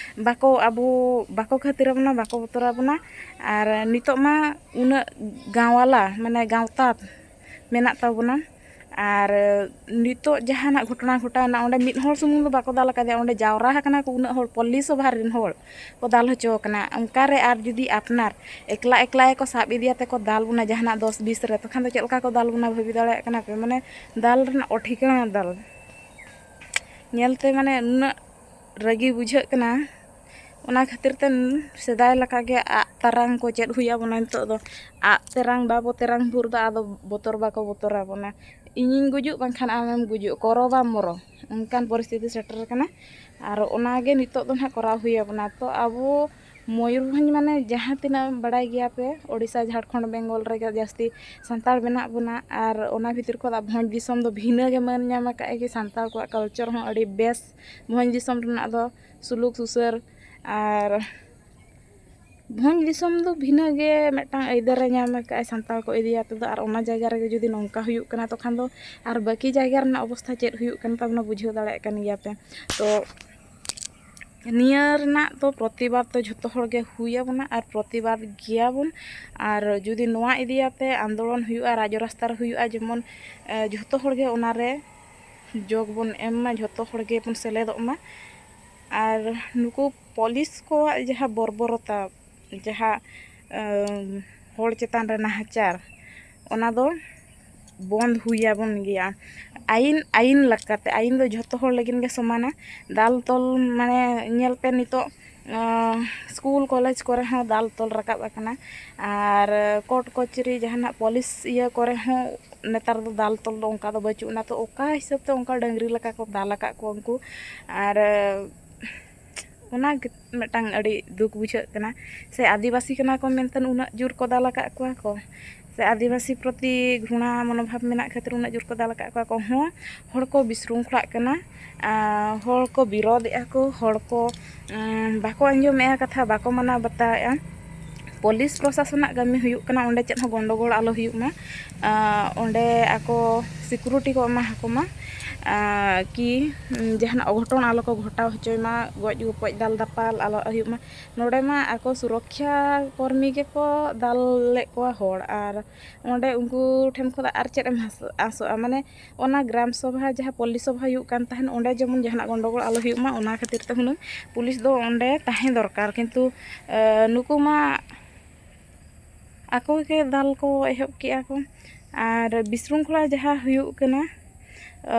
ᱵᱟᱠᱚ, ᱟᱵᱚ ᱵᱟᱠᱚ ᱠᱷᱟᱹᱛᱤᱨ ᱟᱵᱚᱱᱟ, ᱵᱟᱠᱚ ᱵᱚᱛᱚᱨ ᱟᱵᱚᱱᱟ᱾ ᱟᱨ ᱱᱤᱛᱚᱜ ᱢᱟ ᱩᱱᱟᱹᱜ ᱜᱟᱶᱟᱞᱟ, ᱢᱟᱱᱮ ᱜᱟᱶᱛᱟ ᱢᱮᱱᱟᱜ ᱛᱟᱵᱚᱱᱟ᱾ ᱟᱨ ᱱᱤᱛᱚᱜ ᱡᱟᱦᱟᱱᱟᱜ ᱜᱷᱚᱴᱚᱱᱟ ᱜᱷᱚᱴᱟᱣᱱᱟ, ᱚᱸᱰᱮ ᱢᱤᱫ ᱦᱚᱲ ᱥᱩᱢᱩᱝ ᱫᱚ ᱵᱟᱠᱚ ᱫᱟᱞ ᱟᱠᱟᱫᱮᱭᱟ, ᱚᱸᱰᱮ ᱡᱟᱣᱨᱟ ᱟᱠᱟᱱᱟ ᱠᱚ ᱩᱱᱟᱹᱜ ᱦᱚᱲ, ᱯᱚᱞᱞᱤ ᱥᱚᱵᱷᱟ ᱨᱮᱱ ᱦᱚᱲ ᱠᱚ ᱫᱟᱞ ᱦᱚᱪᱚ ᱟᱠᱟᱱᱟ᱾ ᱚᱱᱠᱟ ᱨᱮ ᱟᱨ ᱡᱩᱫᱤ ᱟᱯᱱᱟᱨ ᱮᱠᱞᱟ ᱮᱠᱞᱟ ᱜᱮᱠᱚ ᱥᱟᱵ ᱤᱫᱤᱭᱟᱛᱮ ᱠᱚ ᱫᱟᱞ ᱵᱚᱱᱟ ᱡᱟᱦᱟᱱᱟᱜ ᱫᱚᱥ ᱵᱤᱥ ᱨᱮ, ᱛᱚᱠᱷᱟᱱ ᱫᱚ ᱪᱮᱫ ᱞᱮᱠᱟ ᱠᱚ ᱫᱟᱞ ᱵᱚᱱᱟ ᱵᱷᱟᱹᱵᱤ ᱫᱟᱲᱮᱭᱟᱜ ᱠᱟᱱᱟ ᱯᱮ? ᱢᱟᱱᱮ ᱫᱟᱞ ᱨᱮᱱᱟᱜ ᱚᱴᱷᱤᱠᱟᱹᱱᱟ ᱫᱟᱞ ᱧᱮᱞᱛᱮ ᱢᱟᱱᱮ ᱱᱩᱱᱟᱹᱜ ᱨᱟᱹᱜᱤ ᱵᱩᱡᱷᱟᱹᱜ ᱠᱟᱱᱟ᱾ ᱚᱱᱟ ᱠᱷᱟᱹᱛᱤᱨ ᱛᱮ ᱥᱮᱫᱟᱭ ᱞᱮᱠᱟᱜᱮ ᱟᱜ ᱛᱟᱨᱟᱝ ᱠᱚ ᱪᱮᱫ ᱦᱩᱭ ᱟᱵᱚᱱᱟ ᱱᱤᱛᱚᱜ ᱫᱚ᱾ ᱟᱜ ᱛᱮᱨᱟᱝ ᱵᱟᱵᱚ ᱛᱮᱨᱟᱝ ᱵᱷᱳᱨ ᱫᱚ ᱟᱫᱚ ᱵᱚᱛᱚᱨ ᱵᱟᱠᱚ ᱵᱚᱛᱚᱨ ᱟᱵᱚᱱᱟ᱾ ᱤᱧᱤᱧ ᱜᱩᱡᱩᱜ ᱵᱟᱝᱠᱷᱟᱱ ᱟᱢᱮᱢ ᱜᱩᱡᱩᱜ, ᱠᱚᱨᱚ ᱵᱟ ᱢᱚᱨᱚ, ᱚᱱᱠᱟᱱ ᱯᱚᱨᱤᱥᱛᱷᱤᱛᱤ ᱥᱮᱴᱮᱨ ᱟᱠᱟᱱᱟ᱾ ᱟᱨ ᱚᱱᱟᱜᱮ ᱱᱤᱛᱚᱜ ᱫᱚ ᱱᱟᱦᱟᱜ ᱠᱚᱨᱟᱣ ᱦᱩᱭ ᱟᱵᱚᱱᱟ᱾ ᱛᱚ ᱟᱵᱚ ᱢᱚᱭᱩᱨᱵᱷᱚᱸᱡᱽ ᱢᱟᱱᱮ ᱡᱟᱦᱟᱸ ᱛᱤᱱᱟᱹᱜ ᱵᱟᱲᱟᱭ ᱜᱮᱭᱟ ᱯᱮ, ᱳᱰᱤᱥᱟ, ᱡᱷᱟᱲᱠᱷᱚᱸᱰ, ᱵᱮᱝᱜᱚᱞ ᱨᱮᱜᱮ ᱡᱟᱹᱥᱛᱤ ᱥᱟᱱᱛᱟᱲ ᱢᱮᱱᱟᱜ ᱵᱚᱱᱟ᱾ ᱟᱨ ᱚᱱᱟ ᱵᱷᱤᱛᱤᱨ ᱠᱷᱚᱱ ᱟᱵᱚ ᱵᱷᱚᱸᱡᱽ ᱫᱤᱥᱚᱢ ᱫᱚ ᱵᱷᱤᱱᱟᱹ ᱜᱮ ᱢᱟᱹᱱ ᱧᱟᱢ ᱟᱠᱟᱫ ᱜᱮ᱾ ᱥᱟᱱᱛᱟᱲ ᱠᱚᱣᱟᱜ ᱠᱟᱞᱪᱟᱨ ᱦᱚᱸ ᱟᱹᱰᱤ ᱵᱮᱥ, ᱵᱷᱚᱸᱡᱽ ᱫᱤᱥᱚᱢ ᱨᱮᱱᱟᱜ ᱫᱚ ᱥᱩᱞᱩᱠ ᱥᱩᱥᱟᱹᱨ᱾ ᱟᱨ ᱵᱷᱚᱸᱡᱽ ᱫᱤᱥᱚᱢ ᱫᱚ ᱵᱷᱤᱱᱟᱹ ᱜᱮ ᱢᱤᱫᱴᱟᱝ ᱟᱹᱭᱫᱟᱹᱨᱮ ᱧᱟᱢ ᱟᱠᱟᱫᱼᱟ ᱥᱟᱱᱛᱟᱲ ᱠᱚ ᱤᱫᱤ ᱠᱟᱛᱮ ᱫᱚ᱾ ᱟᱨ ᱚᱱᱟ ᱡᱟᱭᱜᱟ ᱨᱮᱜᱮ ᱡᱩᱫᱤ ᱱᱚᱝᱠᱟ ᱦᱩᱭᱩᱜ ᱠᱟᱱᱟ, ᱛᱚᱠᱷᱟᱱ ᱫᱚ ᱟᱨ ᱵᱟᱹᱠᱤ ᱡᱟᱭᱜᱟ ᱨᱮᱱᱟᱜ ᱚᱵᱚᱥᱛᱷᱟ ᱪᱮᱫ ᱦᱩᱭᱩᱜ ᱠᱟᱱ ᱛᱟᱵᱚᱱᱟ, ᱵᱩᱡᱷᱟᱹᱣ ᱫᱟᱲᱮᱭᱟᱜ ᱠᱟᱱ ᱜᱮᱭᱟ ᱯᱮ᱾ ᱛᱚ ᱱᱤᱭᱟᱹ ᱨᱮᱱᱟᱜ ᱫᱚ ᱯᱨᱚᱛᱤᱵᱟᱫᱽ ᱫᱚ ᱡᱷᱚᱛᱚ ᱦᱚᱲ ᱜᱮ ᱦᱩᱭ ᱟᱵᱚᱱᱟ ᱟᱨ ᱯᱨᱚᱛᱤᱵᱟᱫᱽ ᱜᱮᱭᱟᱵᱚᱱ᱾ ᱟᱨ ᱡᱩᱫᱤ ᱱᱚᱣᱟ ᱤᱫᱤ ᱠᱟᱛᱮ ᱟᱱᱫᱳᱞᱚᱱ ᱦᱩᱭᱩᱜᱼᱟ, ᱨᱟᱡᱽ ᱨᱟᱥᱛᱟ ᱨᱮ ᱦᱩᱭᱩᱜᱼᱟ, ᱡᱮᱢᱚᱱ, ᱮ, ᱡᱷᱚᱛᱚ ᱦᱚᱲ ᱜᱮ ᱚᱱᱟᱨᱮ ᱡᱳᱜᱽ ᱵᱚᱱ ᱮᱢ ᱢᱟ, ᱡᱷᱚᱛᱚ ᱦᱚᱲ ᱜᱮᱵᱚᱱ ᱥᱮᱞᱮᱫᱚᱜ ᱢᱟ᱾ ᱟᱨ ᱱᱩᱠᱩ ᱯᱩᱞᱤᱥ ᱠᱚᱣᱟᱜ ᱡᱟᱦᱟᱸ ᱵᱚᱨᱵᱚᱨᱚᱛᱟ, ᱡᱟᱦᱟᱸ, ᱮ, ᱦᱚᱲ ᱪᱮᱛᱟᱱ ᱨᱮ ᱱᱟᱦᱟᱪᱟᱨ, ᱚᱱᱟ ᱫᱚ ᱵᱚᱱᱫ ᱦᱩᱭ ᱟᱵᱚᱱ ᱜᱮᱭᱟ᱾ ᱟᱹᱭᱤᱱ, ᱟᱹᱭᱤᱱ ᱞᱮᱠᱟᱛᱮ, ᱟᱹᱭᱤᱱ ᱫᱚ ᱡᱷᱚᱛᱚ ᱦᱚᱲ ᱞᱟᱹᱜᱤᱫ ᱜᱮ ᱥᱚᱢᱟᱱᱟ᱾ ᱫᱟᱞ ᱛᱚᱞ, ᱢᱟᱱᱮ, ᱧᱮᱞ ᱯᱮ ᱱᱤᱛᱚᱜ, ᱟᱸ, ᱥᱠᱩᱞ ᱠᱚᱞᱮᱡᱽ ᱠᱚᱨᱮ ᱦᱚᱸ ᱫᱟᱞ ᱛᱚᱞ ᱨᱟᱠᱟᱵ ᱟᱠᱟᱱᱟ᱾ ᱟᱨ ᱠᱳᱨᱴ ᱠᱚᱪᱟᱹᱨᱤ ᱡᱟᱦᱟᱱᱟᱜ ᱯᱩᱞᱤᱥ ᱤᱭᱟᱹ ᱠᱚᱨᱮ ᱦᱚᱸ ᱱᱮᱛᱟᱨ ᱫᱚ ᱫᱟᱞ ᱛᱚᱞ ᱫᱚ ᱚᱱᱠᱟ ᱫᱚ ᱵᱟᱹᱪᱩᱜ ᱟᱱᱟ᱾ ᱛᱚ ᱚᱠᱟ ᱦᱤᱥᱟᱹᱵ ᱛᱮ ᱚᱱᱠᱟ ᱰᱟᱹᱝᱨᱤ ᱞᱮᱠᱟ ᱠᱚ ᱫᱟᱞ ᱟᱠᱟᱫ ᱠᱚᱣᱟ ᱩᱱᱠᱩ? ᱟᱨ ᱚᱱᱟ ᱜᱮ ᱢᱤᱫᱴᱟᱝ ᱟᱹᱰᱤ ᱫᱩᱠ ᱵᱩᱡᱷᱟᱹᱜ ᱠᱟᱱᱟ᱾ ᱥᱮ ᱟᱹᱫᱤᱵᱟᱹᱥᱤ ᱠᱟᱱᱟ ᱠᱚ ᱢᱮᱱᱛᱮ ᱩᱱᱟᱹᱜ ᱡᱳᱨ ᱠᱚ ᱫᱟᱞ ᱟᱠᱟᱫ ᱠᱚᱣᱟ ᱠᱚ, ᱥᱮ ᱟᱹᱫᱤᱵᱟᱹᱥᱤ ᱯᱨᱚᱛᱤ ᱜᱷᱩᱬᱟ ᱢᱚᱱᱳᱵᱷᱟᱵᱽ ᱢᱮᱱᱟᱜ ᱠᱷᱟᱹᱛᱤᱨ ᱩᱱᱟᱹᱜ ᱡᱳᱨ ᱠᱚ ᱫᱟᱞ ᱟᱠᱟᱫ ᱠᱚᱣᱟ ᱠᱚ ᱦᱚᱸ, ᱦᱚᱲ ᱠᱚ ᱵᱤᱥᱨᱩᱝᱠᱷᱚᱲᱟᱜ ᱠᱟᱱᱟ᱾ ᱟᱨ ᱦᱚᱲ ᱠᱚ ᱵᱤᱨᱳᱫᱷᱮᱜᱼᱟ ᱠᱚ, ᱦᱚᱲ ᱠᱚ, ᱩᱸ, ᱵᱟᱠᱚ ᱟᱸᱡᱚᱢᱮᱜᱼᱟ ᱠᱟᱛᱷᱟ, ᱵᱟᱠᱚ ᱢᱟᱱᱟᱣ ᱵᱟᱛᱟᱣᱮᱜᱼᱟ᱾ ᱯᱩᱞᱤᱥ ᱯᱨᱚᱥᱟᱥᱚᱱᱟᱜ ᱠᱟᱹᱢᱤ ᱦᱩᱭᱩᱜ ᱠᱟᱱᱟ, ᱚᱸᱰᱮ ᱪᱮᱫ ᱦᱚᱸ ᱜᱚᱱᱰᱚᱜᱳᱲ ᱟᱞᱚ ᱦᱩᱭᱩᱜ ᱢᱟ᱾ ᱟᱸ, ᱚᱸᱰᱮ ᱟᱠᱚ ᱥᱤᱠᱩᱨᱤᱴᱤ ᱠᱚ ᱮᱢᱟ ᱟᱠᱚ ᱢᱟ, ᱟᱸ, ᱠᱤ, ᱩᱸ, ᱡᱟᱦᱟᱱᱟᱜ ᱚᱜᱷᱚᱴᱚᱱ ᱟᱞᱚ ᱠᱚ ᱜᱷᱚᱴᱟᱣ ᱦᱚᱪᱚᱭ ᱢᱟ, ᱜᱚᱡ ᱜᱚᱯᱚᱡ ᱫᱟᱞ ᱫᱟᱯᱟᱞ ᱟᱞᱚ ᱦᱩᱭᱩᱜ ᱢᱟ᱾ ᱱᱚᱰᱮ ᱢᱟ ᱟᱠᱚ ᱥᱩᱨᱚᱠᱠᱷᱟ ᱠᱚᱨᱢᱤ ᱜᱮᱠᱚ ᱫᱟᱞ ᱞᱮᱫ ᱠᱚᱣᱟ ᱦᱚᱲ, ᱟᱨ ᱚᱸᱰᱮ ᱩᱱᱠᱩ ᱴᱷᱮᱱ ᱠᱷᱚᱱ ᱟᱨ ᱪᱮᱫ ᱮᱢ ᱦᱟᱥ-, ᱟᱥᱚᱜᱼᱟ? ᱢᱟᱱᱮ ᱚᱱᱟ ᱜᱨᱟᱢ ᱥᱚᱵᱷᱟ, ᱡᱟᱦᱟᱸ ᱯᱚᱞᱞᱤ ᱥᱚᱵᱷᱟ ᱦᱩᱭᱩᱜ ᱠᱟᱱ ᱛᱟᱦᱮᱱ, ᱚᱸᱰᱮ ᱡᱮᱢᱚᱱ ᱡᱟᱦᱟᱱᱟᱜ ᱜᱚᱱᱰᱚᱜᱳᱲ ᱟᱞᱚ ᱦᱩᱭᱩᱜ ᱢᱟ, ᱚᱱᱟ ᱠᱷᱟᱹᱛᱤᱨ ᱛᱮ ᱦᱩᱱᱟᱹᱝ ᱯᱩᱞᱤᱥ ᱫᱚ ᱚᱸᱰᱮ ᱛᱟᱦᱮᱸ ᱫᱚᱨᱠᱟᱨ᱾ ᱠᱤᱱᱛᱩ, ᱮ, ᱱᱩᱠᱩ ᱢᱟ ᱟᱠᱚ ᱜᱮ ᱫᱟᱞ ᱠᱚ ᱮᱦᱚᱵ ᱠᱮᱜᱼᱟ ᱠᱚ᱾ ᱟᱨ ᱵᱤᱥᱨᱩᱝᱠᱷᱚᱞᱟ ᱡᱟᱦᱟᱸ ᱦᱩᱭᱩᱜ ᱠᱟᱱᱟ, ᱮ,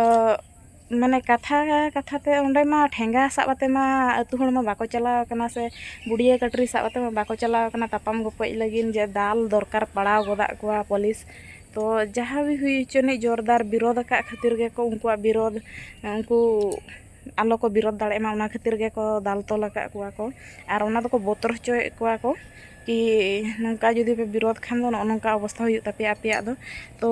ᱢᱟᱱᱮ ᱠᱟᱛᱷᱟ ᱠᱟᱛᱷᱟ ᱛᱮ ᱚᱸᱰᱮ ᱢᱟ ᱴᱷᱮᱸᱜᱟ ᱥᱟᱵ ᱠᱟᱛᱮ ᱢᱟ ᱟᱹᱛᱩ ᱦᱚᱲ ᱢᱟ ᱵᱟᱠᱚ ᱪᱟᱞᱟᱣ ᱠᱟᱱᱟ, ᱥᱮ ᱵᱩᱰᱤᱭᱟᱹ ᱠᱟᱹᱴᱨᱤ ᱥᱟᱵ ᱠᱟᱛᱮ ᱢᱟ ᱵᱟᱠᱚ ᱪᱟᱞᱟᱣ ᱠᱟᱱᱟ ᱛᱟᱯᱟᱢ ᱜᱚᱯᱚᱡ ᱞᱟᱹᱜᱤᱫ, ᱡᱮ ᱫᱟᱞ ᱫᱚᱨᱠᱟᱨ ᱯᱟᱲᱟᱣ ᱜᱚᱫᱟᱜ ᱠᱚᱣᱟ ᱯᱩᱞᱤᱥ᱾ ᱛᱚ ᱡᱟᱦᱟᱸ ᱜᱮ ᱦᱩᱭ ᱦᱚᱪᱚᱱᱤᱡ, ᱡᱳᱨᱫᱟᱨ ᱵᱤᱨᱳᱫᱷ ᱟᱠᱟᱫ ᱠᱷᱟᱹᱛᱤᱨ ᱜᱮᱠᱚ ᱩᱱᱠᱩᱣᱟᱜ ᱵᱤᱨᱳᱫᱷ, ᱩᱱᱠᱩ ᱟᱞᱚ ᱠᱚ ᱵᱤᱨᱳᱫᱷ ᱫᱟᱲᱮᱭᱟᱜ ᱢᱟ, ᱚᱱᱟ ᱠᱷᱟᱹᱛᱤᱨ ᱜᱮᱠᱚ ᱫᱟᱞ ᱛᱚᱞ ᱟᱠᱟᱫ ᱠᱚᱣᱟ ᱠᱚ᱾ ᱟᱨ ᱚᱱᱟ ᱫᱚᱠᱚ ᱵᱚᱛᱚᱨ ᱦᱚᱪᱚᱭᱮᱫ ᱠᱚᱣᱟ ᱠᱚ ᱠᱤ ᱱᱚᱝᱠᱟ ᱡᱩᱫᱤ ᱯᱮ ᱵᱤᱨᱳᱫᱷ ᱠᱷᱟᱱ ᱫᱚ ᱱᱚᱜᱼᱚ ᱱᱚᱝᱠᱟ ᱚᱵᱚᱥᱛᱷᱟ ᱦᱩᱭᱩᱜ ᱛᱟᱯᱮᱭᱟ ᱟᱯᱮᱭᱟᱜ ᱫᱚ᱾ ᱛᱚ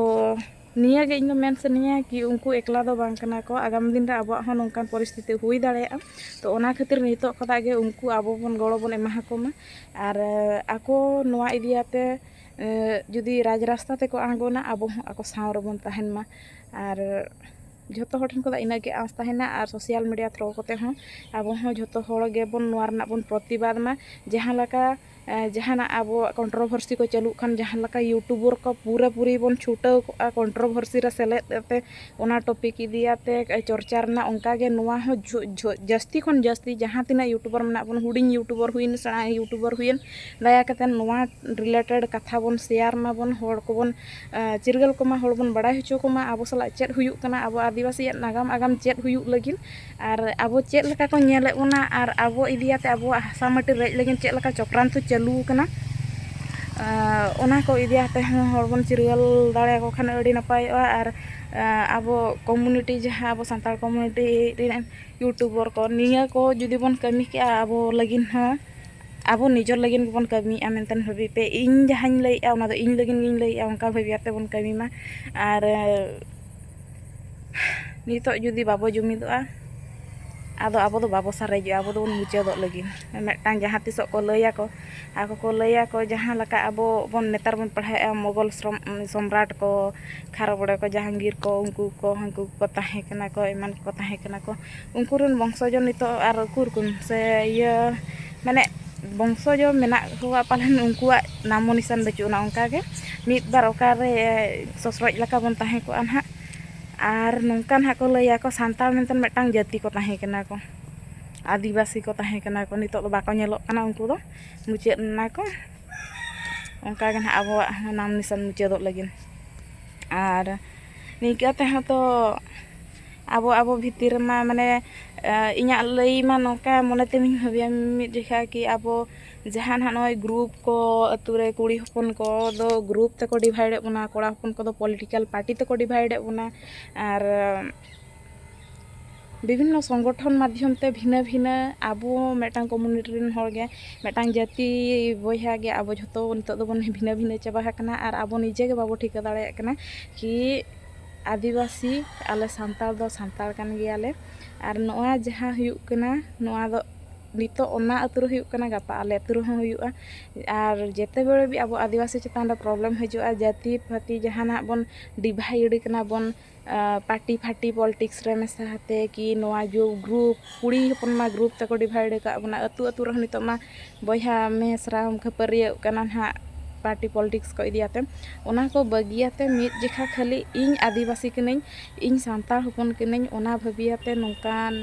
ᱱᱤᱭᱟᱹ ᱜᱮ ᱤᱧ ᱫᱚ ᱢᱮᱱ ᱥᱟᱱᱟᱧᱟ ᱠᱤ ᱩᱱᱠᱩ ᱮᱠᱞᱟ ᱫᱚ ᱵᱟᱝ ᱠᱟᱱᱟ ᱠᱚ, ᱟᱜᱟᱢ ᱫᱤᱱ ᱨᱮ ᱟᱵᱚᱣᱟᱜ ᱦᱚᱸ ᱱᱚᱝᱠᱟᱱ ᱯᱚᱨᱤᱥᱛᱷᱤᱛᱤ ᱦᱩᱭ ᱫᱟᱲᱮᱭᱟᱜᱼᱟ᱾ ᱛᱚ ᱚᱱᱟ ᱠᱷᱟᱹᱛᱤᱨ ᱱᱤᱛᱚᱜ ᱠᱷᱚᱱᱟᱜ ᱜᱮ ᱩᱱᱠᱩ ᱟᱵᱚ ᱵᱚᱱ ᱜᱚᱲᱚ ᱵᱚᱱ ᱮᱢᱟ ᱠᱚ ᱢᱟ᱾ ᱟᱨ ᱟᱠᱚ ᱱᱚᱣᱟ ᱤᱫᱤᱭᱟᱛᱮ, ᱮ, ᱡᱩᱫᱤ ᱨᱟᱡᱽ ᱨᱟᱥᱛᱟ ᱛᱮᱠᱚ ᱟᱬᱜᱚᱱᱟ, ᱟᱵᱚ ᱦᱚᱸ ᱟᱠᱚ ᱥᱟᱶ ᱨᱮᱵᱚᱱ ᱛᱟᱦᱮᱱ ᱢᱟ᱾ ᱟᱨ ᱡᱷᱚᱛᱚ ᱦᱚᱲ ᱴᱷᱮᱱ ᱠᱷᱚᱱᱟᱜ ᱤᱱᱟᱹᱜ ᱜᱮ ᱟᱸᱥ ᱛᱟᱦᱮᱱᱟ, ᱟᱨ social media through ᱠᱚᱛᱮ ᱦᱚᱸ ᱟᱵᱚ ᱦᱚᱸ ᱡᱷᱚᱛᱚ ᱦᱚᱲ ᱜᱮᱵᱚᱱ ᱱᱚᱣᱟ ᱨᱮᱱᱟᱜ ᱵᱚᱱ ᱯᱨᱚᱛᱤᱵᱟᱫᱽ ᱢᱟ᱾ ᱡᱟᱦᱟᱸ ᱞᱮᱠᱟ, ᱮ, ᱡᱟᱦᱟᱱᱟᱜ ᱟᱵᱚᱣᱟᱜ controversy ᱠᱚ ᱪᱟᱹᱞᱩᱜ ᱠᱷᱟᱱ, ᱡᱟᱦᱟᱸ ᱞᱮᱠᱟ YouTuber ᱠᱚ ᱯᱩᱨᱟᱹᱯᱩᱨᱤ ᱵᱚᱱ ᱪᱷᱩᱴᱟᱹᱣ ᱠᱚᱜᱼᱟ controversy ᱨᱮ ᱥᱮᱞᱮᱫ ᱠᱟᱛᱮ ᱚᱱᱟ topic ᱤᱫᱤᱭᱟᱛᱮ ᱪᱚᱨᱪᱟ ᱨᱮᱱᱟᱜ, ᱚᱱᱠᱟ ᱜᱮ ᱱᱚᱣᱟ ᱦᱚᱸ ᱡᱷᱚ-, ᱡᱷᱚ-, ᱡᱟᱹᱥᱛᱤ ᱠᱷᱚᱱ ᱡᱟᱹᱥᱛᱤ ᱡᱟᱦᱟᱸ ᱛᱤᱱᱟᱹᱜ YouTuber ᱢᱮᱱᱟᱜ ᱵᱚᱱ, ᱦᱩᱰᱤᱧ YouTuber ᱦᱩᱭᱮᱱ, ᱥᱮᱬᱟ YouTuber ᱦᱩᱭᱮᱱ, ᱫᱟᱭᱟ ᱠᱟᱛᱮ ᱱᱚᱣᱟ related ᱠᱟᱛᱷᱟ ᱵᱚᱱ share ᱢᱟᱵᱚᱱ, ᱦᱚᱲ ᱠᱚᱵᱚᱱ, ᱮ, ᱪᱤᱨᱜᱟᱹᱞ ᱠᱚᱢᱟ, ᱦᱚᱲ ᱵᱚᱱ ᱵᱟᱲᱟᱭ ᱦᱚᱪᱚ ᱠᱚᱢᱟ ᱟᱵᱚ ᱥᱟᱞᱟᱜ ᱪᱮᱫ ᱦᱩᱭᱩᱜ ᱠᱟᱱᱟ, ᱟᱵᱚ ᱟᱹᱫᱤᱵᱟᱹᱥᱤᱭᱟᱜ ᱱᱟᱜᱟᱢ ᱟᱜᱟᱢ ᱪᱮᱫ ᱦᱩᱭᱩᱜ ᱞᱟᱹᱜᱤᱫ, ᱟᱨ ᱟᱵᱚ ᱪᱮᱫ ᱞᱮᱠᱟ ᱠᱚ ᱧᱮᱞᱮᱫ ᱵᱚᱱᱟ, ᱟᱨ ᱟᱵᱚ ᱤᱫᱤᱭᱟᱛᱮ ᱟᱵᱚᱣᱟᱜ ᱦᱟᱥᱟ ᱢᱟᱹᱴᱤ ᱨᱮᱡ ᱞᱟᱹᱜᱤᱫ ᱪᱮᱫ ᱞᱮᱠᱟ ᱪᱚᱠᱨᱟᱱᱛᱚ ᱪᱟᱹᱞᱩ ᱟᱠᱟᱱᱟ, ᱮ, ᱚᱱᱟ ᱠᱚ ᱤᱫᱤᱭᱟᱛᱮ ᱦᱚᱸ ᱦᱚᱲ ᱵᱚᱱ ᱪᱤᱨᱜᱟᱹᱞ ᱫᱟᱲᱮᱭᱟᱠᱚ ᱠᱷᱟᱱ ᱟᱹᱰᱤ ᱱᱟᱯᱟᱭᱚᱜᱼᱟ᱾ ᱟᱨ, ᱮ, ᱟᱵᱚ community, ᱡᱟᱦᱟᱸ ᱟᱵᱚ ᱥᱟᱱᱛᱟᱲ community ᱨᱮᱱ YouTuber ᱠᱚ, ᱱᱤᱭᱟᱹ ᱠᱚ ᱡᱩᱫᱤ ᱵᱚᱱ ᱠᱟᱹᱢᱤ ᱠᱮᱜᱼᱟ ᱟᱵᱚ ᱞᱟᱹᱜᱤᱫ ᱦᱚᱸ, ᱟᱵᱚ ᱱᱤᱡᱮᱨ ᱞᱟᱹᱜᱤᱫ ᱜᱮᱵᱚᱱ ᱠᱟᱹᱢᱤᱭᱮᱫᱼᱟ ᱢᱮᱱᱛᱮ ᱵᱷᱟᱹᱵᱤ ᱯᱮ᱾ ᱤᱧ ᱡᱟᱦᱟᱸᱧ ᱞᱟᱹᱭᱮᱫᱼᱟ, ᱚᱱᱟ ᱫᱚ ᱤᱧ ᱞᱟᱹᱜᱤᱫ ᱜᱤᱧ ᱞᱟᱹᱭᱮᱫᱼᱟ, ᱚᱱᱠᱟ ᱵᱷᱟᱹᱵᱤ ᱠᱟᱛᱮ ᱵᱚᱱ ᱠᱟᱹᱢᱤ ᱢᱟ᱾ ᱟᱨ, ᱮ, ᱱᱤᱛᱚᱜ ᱡᱩᱫᱤ ᱵᱟᱵᱚ ᱡᱩᱢᱤᱫᱚᱜᱼᱟ, ᱟᱫᱚ ᱟᱵᱚ ᱫᱚ ᱵᱟᱵᱚ ᱥᱟᱨᱮᱡᱚᱜᱼᱟ, ᱟᱵᱚ ᱫᱚᱵᱚᱱ ᱢᱩᱪᱟᱹᱫᱚᱜ ᱞᱟᱹᱜᱤᱫ᱾ ᱢᱤᱫᱴᱟᱝ ᱡᱟᱦᱟᱸ ᱛᱤᱥᱚᱜ ᱠᱚ ᱞᱟᱹᱭᱟᱠᱚ, ᱟᱠᱚ ᱠᱚ ᱞᱟᱹᱭᱟᱠᱚ, ᱡᱟᱦᱟᱸ ᱞᱮᱠᱟ ᱟᱵᱚ ᱵᱚᱱ ᱱᱮᱛᱟᱨ ᱵᱚᱱ ᱯᱟᱲᱦᱟᱣᱮᱫᱼᱟ ᱢᱚᱜᱚᱞ ᱥᱨᱚᱢ-, ᱥᱚᱢᱨᱟᱴ ᱠᱚ, ᱠᱷᱟᱨᱚ ᱵᱚᱲᱮ ᱠᱚ, ᱡᱟᱦᱟᱝᱜᱤᱨ ᱠᱚ, ᱩᱱᱠᱩ ᱠᱚ, ᱦᱟᱹᱱᱠᱩ ᱠᱚ ᱛᱟᱦᱮᱸ ᱠᱟᱱᱟ ᱠᱚ, ᱮᱢᱟᱱ ᱠᱚ ᱛᱟᱦᱮᱸ ᱠᱟᱱᱟ ᱠᱚ, ᱩᱱᱠᱩ ᱨᱮᱱ ᱵᱚᱝᱥᱚᱡᱚ ᱱᱤᱛᱚᱜ ᱟᱨ ᱩᱠᱩᱨ ᱠᱚ ᱥᱮ ᱤᱭᱟᱹ, ᱢᱟᱱᱮ ᱵᱚᱝᱥᱚᱡᱚ ᱢᱮᱱᱟᱜ ᱠᱚᱣᱟ ᱯᱟᱞᱮᱱ, ᱩᱱᱠᱩᱣᱟᱜ ᱱᱟᱢᱚ ᱱᱤᱥᱟᱱ ᱵᱟᱹᱪᱩᱜ ᱟᱱᱟ᱾ ᱚᱱᱠᱟ ᱜᱮ ᱢᱤᱫ ᱵᱟᱨ ᱚᱠᱟᱨᱮ ᱥᱚᱥᱨᱚᱡ ᱞᱮᱠᱟ ᱵᱚᱱ ᱛᱟᱦᱮᱸ ᱠᱚᱜᱼᱟ ᱱᱟᱦᱟᱜ᱾ ᱟᱨ ᱱᱚᱝᱠᱟ ᱱᱟᱦᱟᱜ ᱠᱚ ᱞᱟᱹᱭᱟ ᱠᱚ, ᱥᱟᱱᱛᱟᱲ ᱢᱮᱱᱛᱮ ᱢᱤᱫᱴᱟᱝ ᱡᱟᱹᱛᱤ ᱠᱚ ᱛᱟᱦᱮᱸ ᱠᱟᱱᱟ ᱠᱚ, ᱟᱹᱫᱤᱵᱟᱹᱥᱤ ᱠᱚ ᱛᱟᱦᱮᱸ ᱠᱟᱱᱟ ᱠᱚ, ᱱᱤᱛᱚᱜ ᱫᱚ ᱵᱟᱠᱚ ᱧᱮᱞᱚᱜ ᱠᱟᱱᱟ ᱩᱱᱠᱩ ᱫᱚ, ᱢᱩᱪᱟᱹᱫ ᱮᱱᱟ ᱠᱚ᱾ ᱚᱱᱠᱟ ᱜᱮ ᱱᱟᱦᱟᱜ ᱟᱵᱚᱣᱟᱜ ᱦᱚᱸ ᱱᱟᱢ ᱱᱤᱥᱟᱱ ᱢᱩᱪᱟᱹᱫᱚᱜ ᱞᱟᱹᱜᱤᱫ᱾ ᱟᱨ ᱱᱤᱝᱠᱟᱹ ᱛᱮᱦᱚᱸ ᱛᱚ ᱟᱵᱚ, ᱟᱵᱚ ᱵᱷᱤᱛᱤᱨ ᱨᱮᱢᱟ, ᱢᱟᱱᱮ, ᱮ, ᱤᱧᱟᱹᱜ ᱞᱟᱹᱭ ᱢᱟ ᱱᱚᱝᱠᱟ ᱢᱚᱱᱮ ᱛᱮᱢᱤᱧ ᱵᱷᱟᱹᱵᱤᱭᱟ ᱢᱤᱫ ᱡᱚᱠᱷᱟ ᱠᱤ ᱟᱵᱚ ᱡᱟᱦᱟᱸ ᱱᱟᱦᱟᱜ ᱱᱚᱜᱼᱚᱭ ᱜᱨᱩᱯ ᱠᱚ, ᱟᱹᱛᱩ ᱨᱮ ᱠᱩᱲᱤ ᱦᱚᱯᱚᱱ ᱠᱚᱫᱚ ᱜᱨᱩᱯ ᱛᱮᱠᱚ ᱰᱤᱵᱷᱟᱭᱤᱰᱮᱫ ᱵᱚᱱᱟ, ᱠᱚᱲᱟ ᱦᱚᱯᱚᱱ ᱠᱚᱫᱚ ᱯᱚᱞᱤᱴᱤᱠᱮᱞ ᱯᱟᱨᱴᱤ ᱛᱮᱠᱚ ᱰᱤᱵᱷᱟᱭᱤᱰᱮᱫ ᱵᱚᱱᱟ, ᱟᱨ ᱵᱤᱵᱷᱤᱱᱱᱚ ᱥᱚᱝᱜᱚᱴᱷᱚᱱ ᱢᱟᱫᱽᱫᱷᱚᱢ ᱛᱮ ᱵᱷᱤᱱᱟᱹ ᱵᱷᱤᱱᱟᱹ ᱟᱵᱚ ᱢᱤᱫᱴᱟᱝ ᱠᱚᱢᱩᱱᱤᱴᱤ ᱨᱮᱱ ᱦᱚᱲ ᱜᱮ, ᱢᱤᱫᱴᱟᱝ ᱡᱟᱹᱛᱤ ᱵᱚᱭᱦᱟ ᱜᱮ ᱟᱵᱚ ᱡᱷᱚᱛᱚ ᱱᱤᱛᱚᱜ ᱫᱚᱵᱚᱱ ᱵᱷᱤᱱᱟᱹ ᱵᱷᱤᱱᱟᱹ ᱪᱟᱵᱟ ᱟᱠᱟᱱᱟ᱾ ᱟᱨ ᱟᱵᱚ ᱱᱤᱡᱮ ᱜᱮ ᱵᱟᱵᱚ ᱴᱷᱤᱠᱟᱹ ᱫᱟᱲᱮᱭᱟᱜ ᱠᱟᱱᱟ ᱠᱤ ᱟᱹᱫᱤᱵᱟᱹᱥᱤ, ᱟᱞᱮ ᱥᱟᱱᱛᱟᱲ ᱫᱚ ᱥᱟᱱᱛᱟᱲ ᱠᱟᱱ ᱜᱮᱭᱟᱞᱮ᱾ ᱟᱨ ᱱᱚᱣᱟ ᱡᱟᱦᱟᱸ ᱦᱩᱭᱩᱜ ᱠᱟᱱᱟ, ᱱᱚᱣᱟ ᱫᱚ ᱱᱤᱛᱚᱜ ᱚᱱᱟ ᱟᱹᱛᱩ ᱨᱮ ᱦᱩᱭᱩᱜ ᱠᱟᱱᱟ, ᱜᱟᱯᱟ ᱟᱞᱮ ᱟᱹᱛᱩ ᱨᱮᱦᱚᱸ ᱦᱩᱭᱩᱜᱼᱟ᱾ ᱟᱨ ᱡᱮᱛᱮ ᱵᱮᱲᱮ ᱜᱮ ᱟᱵᱚ ᱟᱹᱫᱤᱵᱟᱹᱥᱤ ᱪᱮᱛᱟᱱ ᱨᱮ ᱯᱨᱚᱵᱞᱮᱢ ᱦᱤᱡᱩᱜᱼᱟ, ᱡᱟᱹᱛᱤ ᱯᱟᱹᱛᱤ ᱡᱟᱦᱟᱱᱟᱜ ᱵᱚᱱ ᱰᱤᱵᱷᱟᱭᱤᱰ ᱠᱟᱱᱟ ᱵᱚᱱ, ᱟᱸ, ᱯᱟᱨᱴᱤ ᱯᱷᱟᱴᱤ ᱯᱚᱞᱤᱴᱤᱠᱥ ᱨᱮ ᱢᱮᱥᱟ ᱟᱛᱮ ᱠᱤ ᱱᱚᱣᱟ ᱡᱚ ᱜᱨᱩᱯ, ᱠᱩᱲᱤ ᱦᱚᱯᱚᱱ ᱢᱟ ᱜᱨᱩᱯ ᱛᱮᱠᱚ ᱰᱤᱵᱷᱟᱭᱤᱰ ᱟᱠᱟᱫ ᱵᱚᱱᱟ᱾ ᱟᱹᱛᱩ ᱟᱹᱛᱩ ᱨᱮᱦᱚᱸ ᱱᱤᱛᱚᱜ ᱢᱟ ᱵᱚᱭᱦᱟ ᱢᱮᱥᱨᱟᱢ ᱠᱷᱟᱹᱯᱟᱹᱨᱤᱭᱟᱹᱜ ᱠᱟᱱᱟ ᱱᱟᱦᱟᱜ ᱯᱟᱨᱴᱤ ᱯᱚᱞᱤᱴᱤᱠᱥ ᱠᱚ ᱤᱫᱤᱭᱟᱛᱮ᱾ ᱚᱱᱟ ᱠᱚ ᱵᱟᱹᱜᱤᱭᱟᱛᱮ ᱢᱤᱫ ᱡᱮᱠᱷᱟ ᱠᱷᱟᱹᱞᱤ ᱤᱧ ᱟᱹᱫᱤᱵᱟᱹᱥᱤ ᱠᱟᱹᱱᱟᱹᱧ, ᱤᱧ ᱥᱟᱱᱛᱟᱲ ᱦᱚᱯᱚᱱ ᱠᱟᱹᱱᱟᱹᱧ, ᱚᱱᱟ ᱵᱷᱟᱹᱵᱤᱭᱟᱛᱮ ᱱᱚᱝᱠᱟᱱ